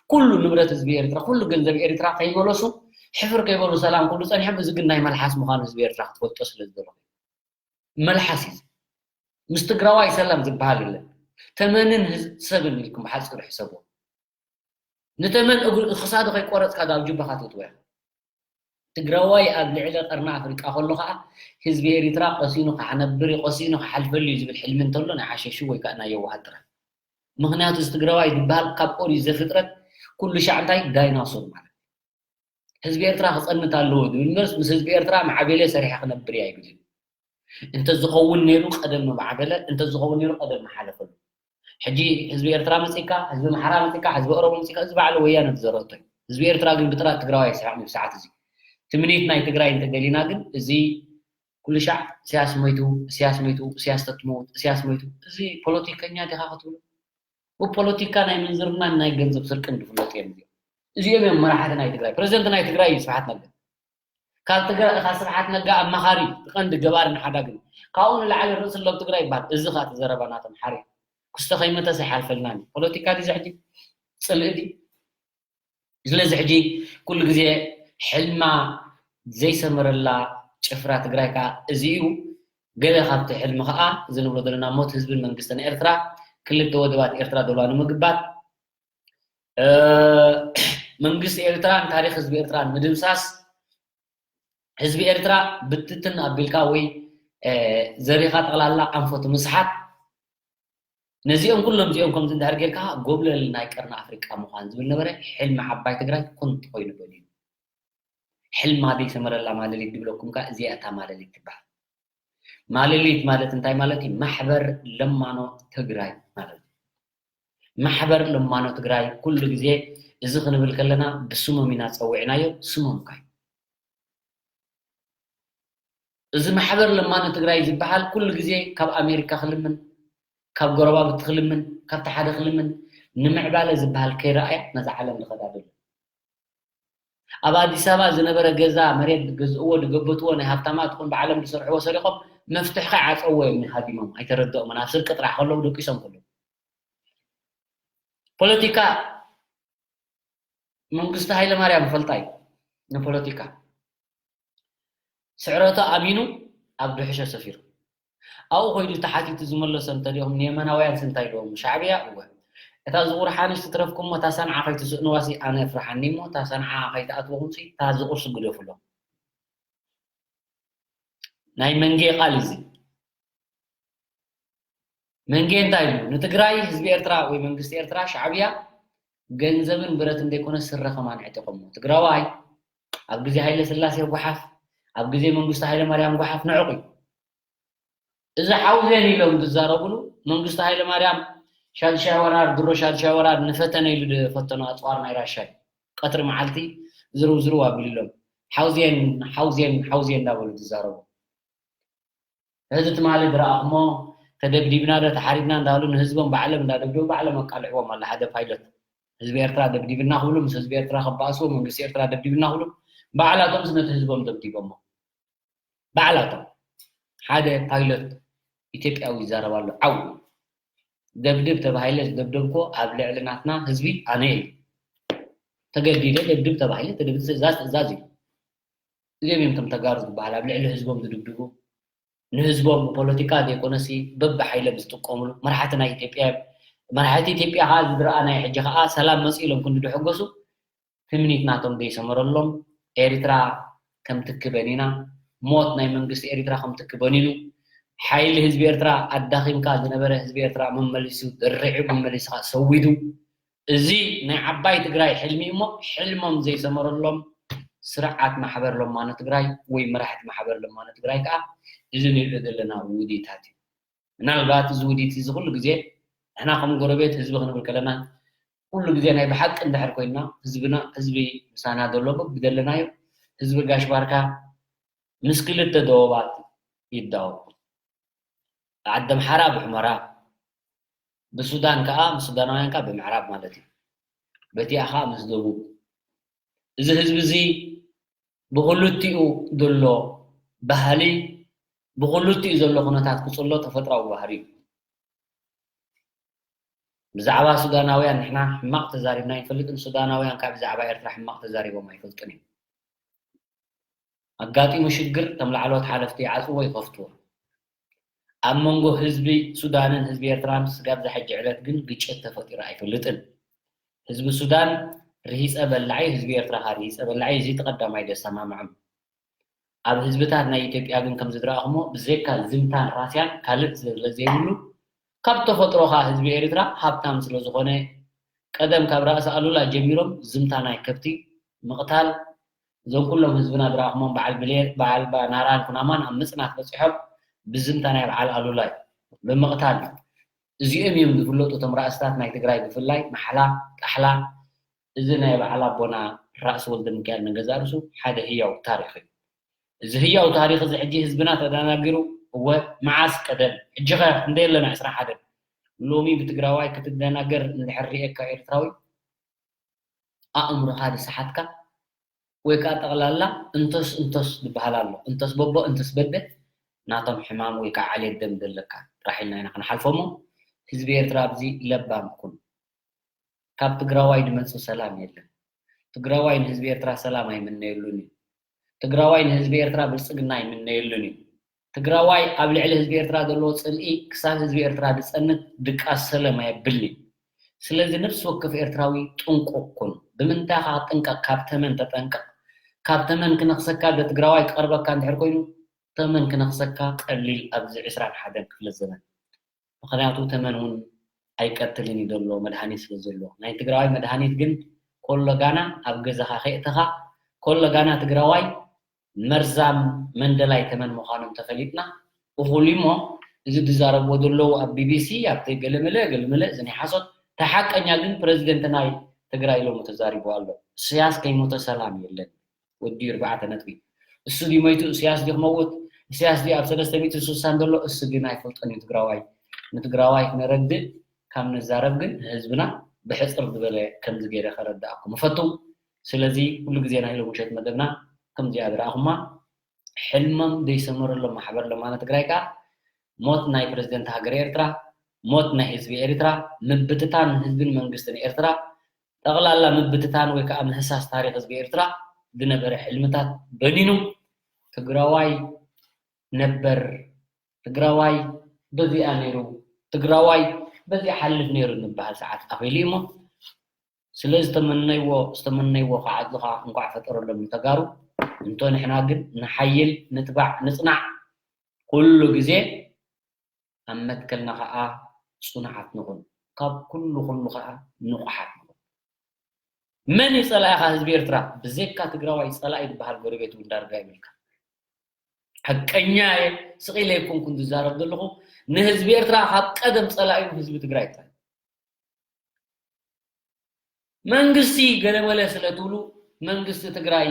ኩሉ ንብረት ህዝቢ ኤርትራ፣ ኩሉ ገንዘብ ኤርትራ ከይመለሱ ሕፍር ከይበሉ ሰላም ክብሉ ጸኒሖም። እዚ ግን ናይ መልሓስ ምዃኑ ህዝቢ ኤርትራ ክትፈልጦ ስለ ዝደለኹ እዩ። መልሓስ እዩ። ምስ ትግራዋይ ሰላም ዝበሃል የለን። ተመንን ህዝ- ሰብን ኢልኩም ብሓፂሩ ሕሰብዎ። ንተመን እግሩ ክሳዱ ከይቆረፅካ ዳብ ጁባኻ ትእትዎ ኢኻ። ትግራዋይ ኣብ ልዕሊ ቀርኒ ኣፍሪቃ ከሎ ከዓ ህዝቢ ኤሪትራ ቀሲኑ ክሓነብር እዩ፣ ቀሲኑ ክሓልፈሉ እዩ ዝብል ሕልሚ እንተሎ ናይ ሓሸሹ ወይ ከዓ ናይ የዋሃት ጥራሕ። ምኽንያቱ እዚ ትግራዋይ ዝበሃል ካብ ኦሪት ዘፍጥረት ኩሉ ሻዕ እንታይ ዳይናሶር ማለት እዩ። ህዝቢ ኤርትራ ክፀንት ኣለዎ ዝብል እምበርስ ምስ ህዝቢ ኤርትራ ማዕቤለ ሰሪሐ ክነብር እየ ኣይብልን። እንተዝኸውን ነይሩ ቀደም ምማዕበለ፣ እንተዝኸውን ነይሩ ቀደም ምሓለፈሉ። ሕጂ ህዝቢ ኤርትራ መጺካ፣ ህዝቢ ኣምሓራ መጺካ፣ ህዝቢ ኦሮሞ መጺካ፣ እዚ ባዕሉ ወያነ ዝዘረቶ እዩ። ህዝቢ ኤርትራ ግን ብጥራት ትግራዋይ ኣይስሕቕን እዩ። ሰዓት እዚ ትምኒት ናይ ትግራይ እንተደሊና ግን፣ እዚ ኩሉ ሻዕ እስያስ ሞይቱ፣ እስያስ ሞይቱ፣ እስያስ ተትመውት፣ እስያስ ሞይቱ፣ እዚ ፖለቲከኛ ዲኻ ክትብሉ? ብፖለቲካ ናይ ምንዝርናን ናይ ገንዘብ ስርቅን ዝፍለጡ እዮም እዚኦም። እዚኦም እዮም መራሕቲ ናይ ትግራይ። ፕረዚደንት ናይ ትግራይ እዩ ስብሓት ነጋ። ካብ ትግራይ፣ ካብ ስብሓት ነጋ ኣማኻሪ፣ ቀንዲ ገባርን ሓዳግን። ካብኡ ንላዕሊ ርእሲ ሎም ትግራይ ይበሃል። እዚ ኸኣ እቲ ዘረባ ናቶም ሓርያ። ክስተ ከይመተስ ኣይሓልፈልናን እዩ። ፖለቲካ ድዩ እዚ ሕጂ? ጽልኢ ድዩ? ስለዚ ሕጂ ኩሉ ግዜ ሕልማ ዘይሰመረላ ጭፍራ ትግራይ ከኣ እዚ እዩ። ገለ ካብቲ ሕልሚ ከኣ እዚ ንብሎ ዘለና ሞት ህዝብን መንግስትን ኤርትራ፣ ክልተ ወደባት ኤርትራ ደልዋ ንምግባት፣ እ፣ መንግስቲ ኤርትራን ታሪኽ ህዝቢ ኤርትራን ምድምሳስ፣ ህዝቢ ኤርትራ ብትትን ኣቢልካ ወይ፣ እ፣ ዘሪኻ ጠቕላላ ኣንፈቱ ምስሓት፣ ነዚኦም ኩሎም እዚኦም ከምዚ እንድሕር ጌርካ ጎብለል ናይ ቀርኒ ኣፍሪቃ ምዃን ዝብል ነበረ። ሕልሚ ዓባይ ትግራይ ኩንት ኮይኑ በሊሉ። ሕልማ ዘይሰመረላ ማለሊት ድብለኩም ከኣ እዚኣ እታ ማለሊት ትበሃል። ማለሊት ማለት እንታይ ማለት እዩ? ማሕበር ለማኖ ትግራይ ማለት እዩ። ማሕበር ለማኖ ትግራይ ኩሉ ግዜ እዚ ክንብል ከለና ብስሞም ኢና ጸዊዕናዮ፣ ስሞም ከ እዚ ማሕበር ለማኖ ትግራይ ዝበሃል ኩሉ ግዜ ካብ ኣሜሪካ ክልምን፣ ካብ ጎረባብቲ ክልምን፣ ካብቲ ሓደ ክልምን፣ ንምዕባለ ዝበሃል ከይረኣያ ነዛ ዓለም ዝኸዳ ዘሎ። ኣብ ኣዲስ ኣበባ ዝነበረ ገዛ፣ መሬት ዝገዝእዎ፣ ዝገበትዎ፣ ናይ ሃብታማት ይኹን ብዓለም ዝሰርሕዎ ሰሪቖም መፍትሕኻ ይዓጸውዎ እዮም ሃዲሞም፣ ኣይተረድኦምን። ኣብ ስርቂ ጥራሕ ከለዉ ደቂሶም ከለዉ። ፖለቲካ መንግስቱ ሃይለማርያም ይፈልጣ እዩ ንፖለቲካ። ስዕረቱ ኣሚኑ ኣብ ድሕሾ ሰፊሩ። ኣብኡ ኮይዱ ተሓቲቱ ዝመለሶ እንተድኦም ንየመናውያን ስንታይ ኢልዎም? ሻዕብያ እወ። እታ ዝቑርሓንስ ትትረፍኩም እሞ እታ ሰንዓ ከይትስእንዋሲ ኣነ ፍርሓኒ እሞ እታ ሰንዓ ከይትኣትወኹምሲ እታ ዝቑርሲ ግደፉሎም። ናይ መንጌ ቃል እዚ። መንጌ እንታይ ኢሉ? ንትግራይ ህዝቢ ኤርትራ ወይ መንግስቲ ኤርትራ ሻዕብያ ገንዘብን ብረትን ዘይኮነ ስረ ከማን ዕጢቖሞ። ትግራዋይ ኣብ ግዜ ሃይለ ስላሴ ጓሓፍ፣ ኣብ ግዜ መንግስቱ ሃይለ ማርያም ጓሓፍ ንዕቑ እዩ። እዚ ሓውዜን ኢሎም ዝዛረብሉ መንግስቱ ሃይለ ማርያም ሻድሻይ ወራር፣ ድሮ ሻድሻይ ወራር ንፈተነ ኢሉ ዝፈተኖ ኣፅዋር ናይ ራሻ እዩ። ቀትሪ መዓልቲ ዝርው ዝርው ኣቢሉ ኢሎም ሓውዜን፣ ሓውዜን፣ ሓውዜን እንዳበሉ ዝዛረቡ። ሕዚ ትማሊ ዝረኣኹሞ ተደብዲብና ዶ ተሓሪድና እንዳበሉ ንህዝቦም ባዕሎም እንዳደብደቡ ባዕሎም ኣቃልዕዎም ኣሎ ሓደ ፓይሎት። ህዝቢ ኤርትራ ደብዲብና ክብሉ ምስ ህዝቢ ኤርትራ ክበኣስዎ መንግስቲ ኤርትራ ደብዲብና ክብሉ ባዕላቶም ነቲ ህዝቦም ደብዲቦሞ። ባዕላቶም ሓደ ፓይሎት ኢትዮጵያዊ ይዛረብ ኣሎ። ዓው ደብድብ ተባሂለ ዝደብደብኮ ኣብ ልዕሊ ናትና ህዝቢ ኣነ እዩ ተገዲደ ደብድብ ተባሂለ ትእዛዝ ትእዛዝ እዩ። እዚኦም እዮም ከም ተጋሩ ዝበሃል ኣብ ልዕሊ ህዝቦም ዝድብድቡ ንህዝቦም ብፖለቲካ ዘይኮነሲ በብሓይሎም ዝጥቀምሉ መራሕቲ ናይ ኢትዮጵያ እዮም። መራሕቲ ኢትዮጵያ ከዓ ዝረኣናዮ ሕጂ ከዓ ሰላም መፂኡ ኢሎም ክንዲ ድሕገሱ ትምኒት ናቶም ዘይሰመረሎም ኤሪትራ ከምትኪ በኒና ሞት ናይ መንግስቲ ኤሪትራ ከምትኪ በኒኑ ሓይሊ ህዝቢ ኤርትራ ኣዳኺምካ ዝነበረ ህዝቢ ኤርትራ መመሊሱ ድርዒ መመሊስኻ ሰዊዱ እዚ ናይ ዓባይ ትግራይ ሕልሚ እሞ ሕልሞም ዘይሰመረሎም ስርዓት ማሕበር ለማኖ ትግራይ ወይ መራሕቲ ማሕበር ለማኖ ትግራይ ከዓ እዚ ንሪኦ ዘለና ውዲታት እዩ። ምናልባት እዚ ውዲት እዚ ኩሉ ግዜ ንሕና ከም ጎረቤት ህዝቢ ክንብል ከለና ኩሉ ግዜ ናይ ብሓቂ እንድሕር ኮይንና ህዝብና ህዝቢ ምሳና ዘሎ በብደለናዮ ህዝቢ ጋሽ ባርካ ምስ ክልተ ደወባት ይዳወብ። ዓዲ ኣምሓራ ብሑመራ ብሱዳን ከዓ ምስ ሱዳናውያን ከዓ ብምዕራብ ማለት እዩ። በቲኣ ከዓ ምስ ደቡብ እዚ ህዝቢ እዚ ብክልቲኡ ዘሎ ባህሊ ብክልቲኡ ዘሎ ኩነታት ክፅሎ ተፈጥራዊ ባህሪ እዩ። ብዛዕባ ሱዳናውያን ንሕና ሕማቕ ተዛሪብና ኣይንፈልጥን። ሱዳናውያን ከዓ ብዛዕባ ኤርትራ ሕማቕ ተዛሪቦም ኣይፈልጡን እዮም። ኣጋጢሙ ሽግር እቶም ላዕለዎት ሓለፍቲ ይዓፅዎ ይኸፍትዎ። ኣብ መንጎ ህዝቢ ሱዳንን ህዝቢ ኤርትራን ስጋብ ዛሕጂ ዕለት ግን ግጭት ተፈጢሩ ኣይፈልጥን። ህዝቢ ሱዳን ርሂፀ በላዒ፣ ህዝቢ ኤርትራ ከዓ ርሂፀ በላዒ፣ እዚ ተቐዳማይ ደሰማምዖም። ኣብ ህዝብታት ናይ ኢትዮጵያ ግን ከም ዝድረኣኹሞ ብዘይካ ዝምታን ራስያን ካልእ ስለ ዘይብሉ ካብ ተፈጥሮ ከዓ ህዝቢ ኤርትራ ሃብታም ስለ ዝኾነ ቀደም ካብ ራእሲ ኣሉላ ጀሚሮም ዝምታ ናይ ከብቲ ምቕታል እዞም ኩሎም ህዝብና ዝረኣኹሞም በዓል ብሌን በዓል ናራን ኩናማን ኣብ ምፅናት በፂሖም ብዝምታ ናይ በዓል ኣሉላ እዩ ብምቕታል እዩ። እዚኦም እዮም ዝፍለጡ እቶም ራእስታት ናይ ትግራይ ብፍላይ ማሕላ ጣሕላ እዚ ናይ በዓል ኣቦና ራእሲ ወልደ ሚካኤል ንገዛ ርእሱ ሓደ ህያው ታሪኽ እዩ። እዚ ህያው ታሪኽ እዚ ሕጂ ህዝብና ተደናጊሩ እወ መዓስ ቀደም ሕጂ ኸ ክንደይ ኣለና ዕስራ ሓደ ሎሚ ብትግራዋይ ክትደናገር እንድሕር ሪኤካ ኤርትራዊ ኣእምሮኻ ዝሰሓትካ ወይ ከዓ ጠቕላላ እንቶስ እንቶስ ዝበሃል ኣሎ። እንቶስ በቦ እንቶስ በደ ናቶም ሕማም ወይ ከዓ ዓሌት ደም ዘለካ ጥራሕ ኢልና ኢና ክንሓልፎ እሞ ህዝቢ ኤርትራ ኣብዚ ለባም ኩን። ካብ ትግራዋይ ዝመፅእ ሰላም የለን። ትግራዋይ ንህዝቢ ኤርትራ ሰላም ኣይምነየሉን እዩ። ትግራዋይ ንህዝቢ ኤርትራ ብልፅግና ኣይምነየሉን እዩ። ትግራዋይ ኣብ ልዕሊ ህዝቢ ኤርትራ ዘለዎ ፅልኢ ክሳብ ህዝቢ ኤርትራ ዝፀንት ድቃስ ሰለም ኣየብልን እዩ። ስለዚ ነፍሲ ወከፍ ኤርትራዊ ጥንቁቕ ኩን። ብምንታይ ኢኻ ክትጥንቀቕ? ካብ ተመን ተጠንቀቕ። ካብ ተመን ክነኽሰካ ዶ ትግራዋይ ክቐርበካ እንድሕር ኮይኑ ተመን ክነኽሰካ ቀሊል ኣብዚ ዕስራን ሓደን ክፍለ ዘመን። ምኽንያቱ ተመን እውን ኣይቀትልን እዩ ዘሎ መድሃኒት ስለ ዘሎ። ናይ ትግራዋይ መድሃኒት ግን ኮሎ ጋና ኣብ ገዛኻ ከእተኻ ኮሎ ጋና ትግራዋይ መርዛም መንደላይ ተመን ምዃኖም ተፈሊጥና እኹል እሞ እዚ ዝዛረብዎ ዘለዉ ኣብ ቢቢሲ ኣብ ገለመለ ገለመለ እዚ ናይ ሓሶት ተሓቀኛ ግን ፕረዚደንት ናይ ትግራይ ኢሎም ተዛሪቡ ኣሎ። እስያስ ከይሞተ ሰላም የለን። ወዲ ኣርባዕተ ነጥቢ እሱ ድዩ መይቱ እስያስ ድዩ ክመውት እስያስ ድዩ ኣብ ሰለስተ ሚእቲ ስሳን ዘሎ እሱ ግን ኣይፈልጦን እዩ ትግራዋይ ንትግራዋይ ክነረድእ ካብ ንዛረብ ግን ንህዝብና ብሕፅር ዝበለ ከምዚ ገይረ ከረዳእኩም እፈቱ። ስለዚ ኩሉ ግዜ ናይ ሎም ውሸት መደብና ከምዚኣ ዝረኣኹማ ሕልሞም ዘይሰመረሎም ማሕበር ለማነ ትግራይ ከዓ ሞት ናይ ፕረዚደንት ሃገር ኤርትራ ሞት ናይ ህዝቢ ኤርትራ ምብትታን ህዝብን መንግስትን ኤርትራ ጠቕላላ ምብትታን ወይ ከዓ ምህሳስ ታሪክ ህዝቢ ኤርትራ ዝነበረ ሕልምታት በኒኑ ትግራዋይ ነበር ትግራዋይ በዚኣ ነይሩ ትግራዋይ በዚኣ ሓልፍ ነይሩ እንበሃል ሰዓት ኣኺሉ እሞ ስለ ዝተመነይዎ ዝተመነይዎ ከዓ ኣጆኻ እንኳዕ ፈጠረሎም ንተጋሩ እንቶ ንሕና ግን ንሓይል ንትባዕ ንፅናዕ ኩሉ ግዜ ኣብ መትከልና ከዓ ፅኑዓት ንኹን ካብ ኩሉ ኩሉ ከዓ ንቑሓት ንኹን መን እዩ ፀላኢኻ ህዝቢ ኤርትራ ብዘይካ ትግራዋይ ፀላኢ ዝበሃል ጎረቤት እውን ዳርጋ ይብልካ ሓቀኛ እየ ስቕ ኢለ ኣይኮንኩን ዝዛረብ ዘለኹ ንህዝቢ ኤርትራ ካብ ቀደም ፀላኢ ህዝቢ ትግራይ ጥራይ መንግስቲ ገለመለ ስለ ትብሉ መንግስቲ ትግራይ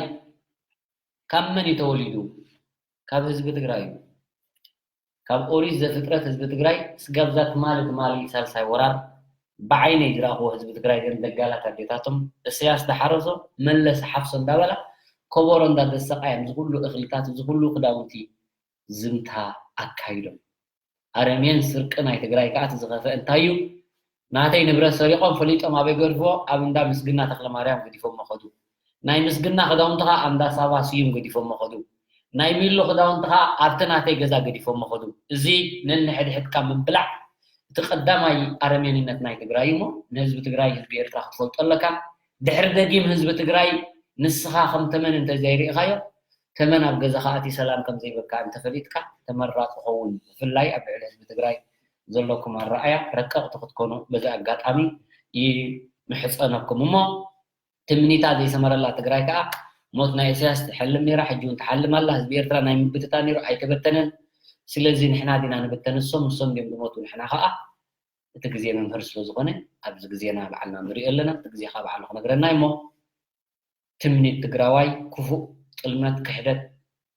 ካብ መን እዩ ተወሊዱ ካብ ህዝቢ ትግራይ እዩ ካብ ኦሪት ዘፍጥረት ህዝቢ ትግራይ ስጋብ እዛ ትማሊ ትማሊ ሳልሳይ ወራር ብዓይነይ ዝረኣኽዎ ህዝቢ ትግራይ ዘን ደጋላት ኣዴታቶም እስያስ ዝሓረሶ መለስ ሓፍሶ እንዳበላ ከበሮ እንዳደሰቓ እዮም ዝኩሉ እኽልታት ዝኩሉ ክዳውንቲ ዝምታ ኣካይዶም ኣረሜን ስርቂ ናይ ትግራይ ከዓ እቲ ዝኸፍአ እንታይ እዩ ናተይ ንብረት ሰሪቖም ፈሊጦም ኣበይ ገድፍዎ ኣብ እንዳ ምስግና ተክለማርያም ገዲፎሞ ከዱ ናይ ምስግና ክዳውንቲ ከዓ ኣብ እንዳ ሳባ ስዩም ገዲፎሞ ከዱ ናይ ሚሎ ክዳውንቲ ከዓ ኣብቲ ናተይ ገዛ ገዲፎሞ ከዱ እዚ ነንሕድሕድካ ምብላዕ እቲ ቀዳማይ ኣረሜንነት ናይ ትግራይ እሞ ንህዝቢ ትግራይ ህዝቢ ኤርትራ ክትፈልጦ ኣለካ ድሕሪ ደጊም ህዝቢ ትግራይ ንስኻ ከም ተመን እንተዘይርኢኻዮ ተመን ኣብ ገዛኻ ኣትዩ ሰላም ከም ዘይበካ እንተፈሊጥካ ተመራፂ ኸውን ብፍላይ ኣብ ልዕሊ ህዝቢ ትግራይ ዘለኩም ኣረኣእያ ረቀቕቲ ክትኮኑ በዚ ኣጋጣሚ ይምሕፀነኩም እሞ ትምኒታ ዘይሰመረላ ትግራይ ከዓ ሞት ናይ እስያስ ትሐልም ነይራ ሕጂ እውን ትሓልም ኣላ ህዝቢ ኤርትራ ናይ ምብትታ ነይሩ ኣይተበተነን ስለዚ ንሕና ዲና ንብተን እሶም ንሶም ድዮም ዝሞቱ ንሕና ከዓ እቲ ግዜ መምህር ስለ ዝኾነ ኣብዚ ግዜና ባዕልና ንሪኦ ኣለና እቲ ግዜ ከዓ ባዕሉ ክነግረና እሞ ትምኒት ትግራዋይ ክፉእ ጥልመት ክሕደት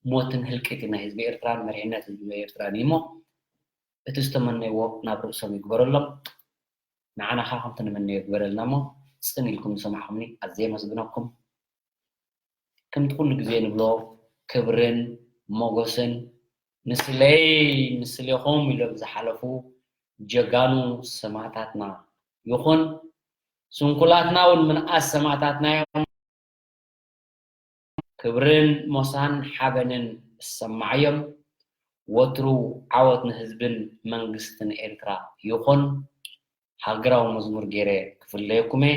ሞትን ህልቂትን ናይ ህዝቢ ኤርትራን መሪሕነት ህዝቢ ኤርትራን እዩ እሞ እቲ ዝተመነይዎ ናብ ርእሶም ይግበረሎም ንዓና ከዓ ከምቲ ንመነዮ ይግበረልና እሞ ፅን ኢልኩም ዝሰማዕኹምኒ ኣዝየ የመስግነኩም ከምቲ ኩሉ ግዜ ንብሎ ክብርን ሞገስን ንስለይ ንስሌኹም ኢሎም ዝሓለፉ ጀጋኑ ሰማእታትና ይኹን ስንኩላትና እውን ምንኣስ ሰማእታትና እዮም ክብርን ሞሳን ሓበንን እሰማዓዮም ወትሩ ዓወት ንህዝብን መንግስትን ኤርትራ ይኹን ሃገራዊ መዝሙር ገይረ ክፍለየኩም እየ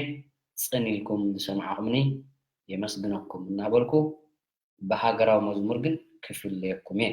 ጽን ኢልኩም ዝሰማዕኹምኒ የመስግነኩም እናበልኩ ብሃገራዊ መዝሙር ግን ክፍለየኩም እየ።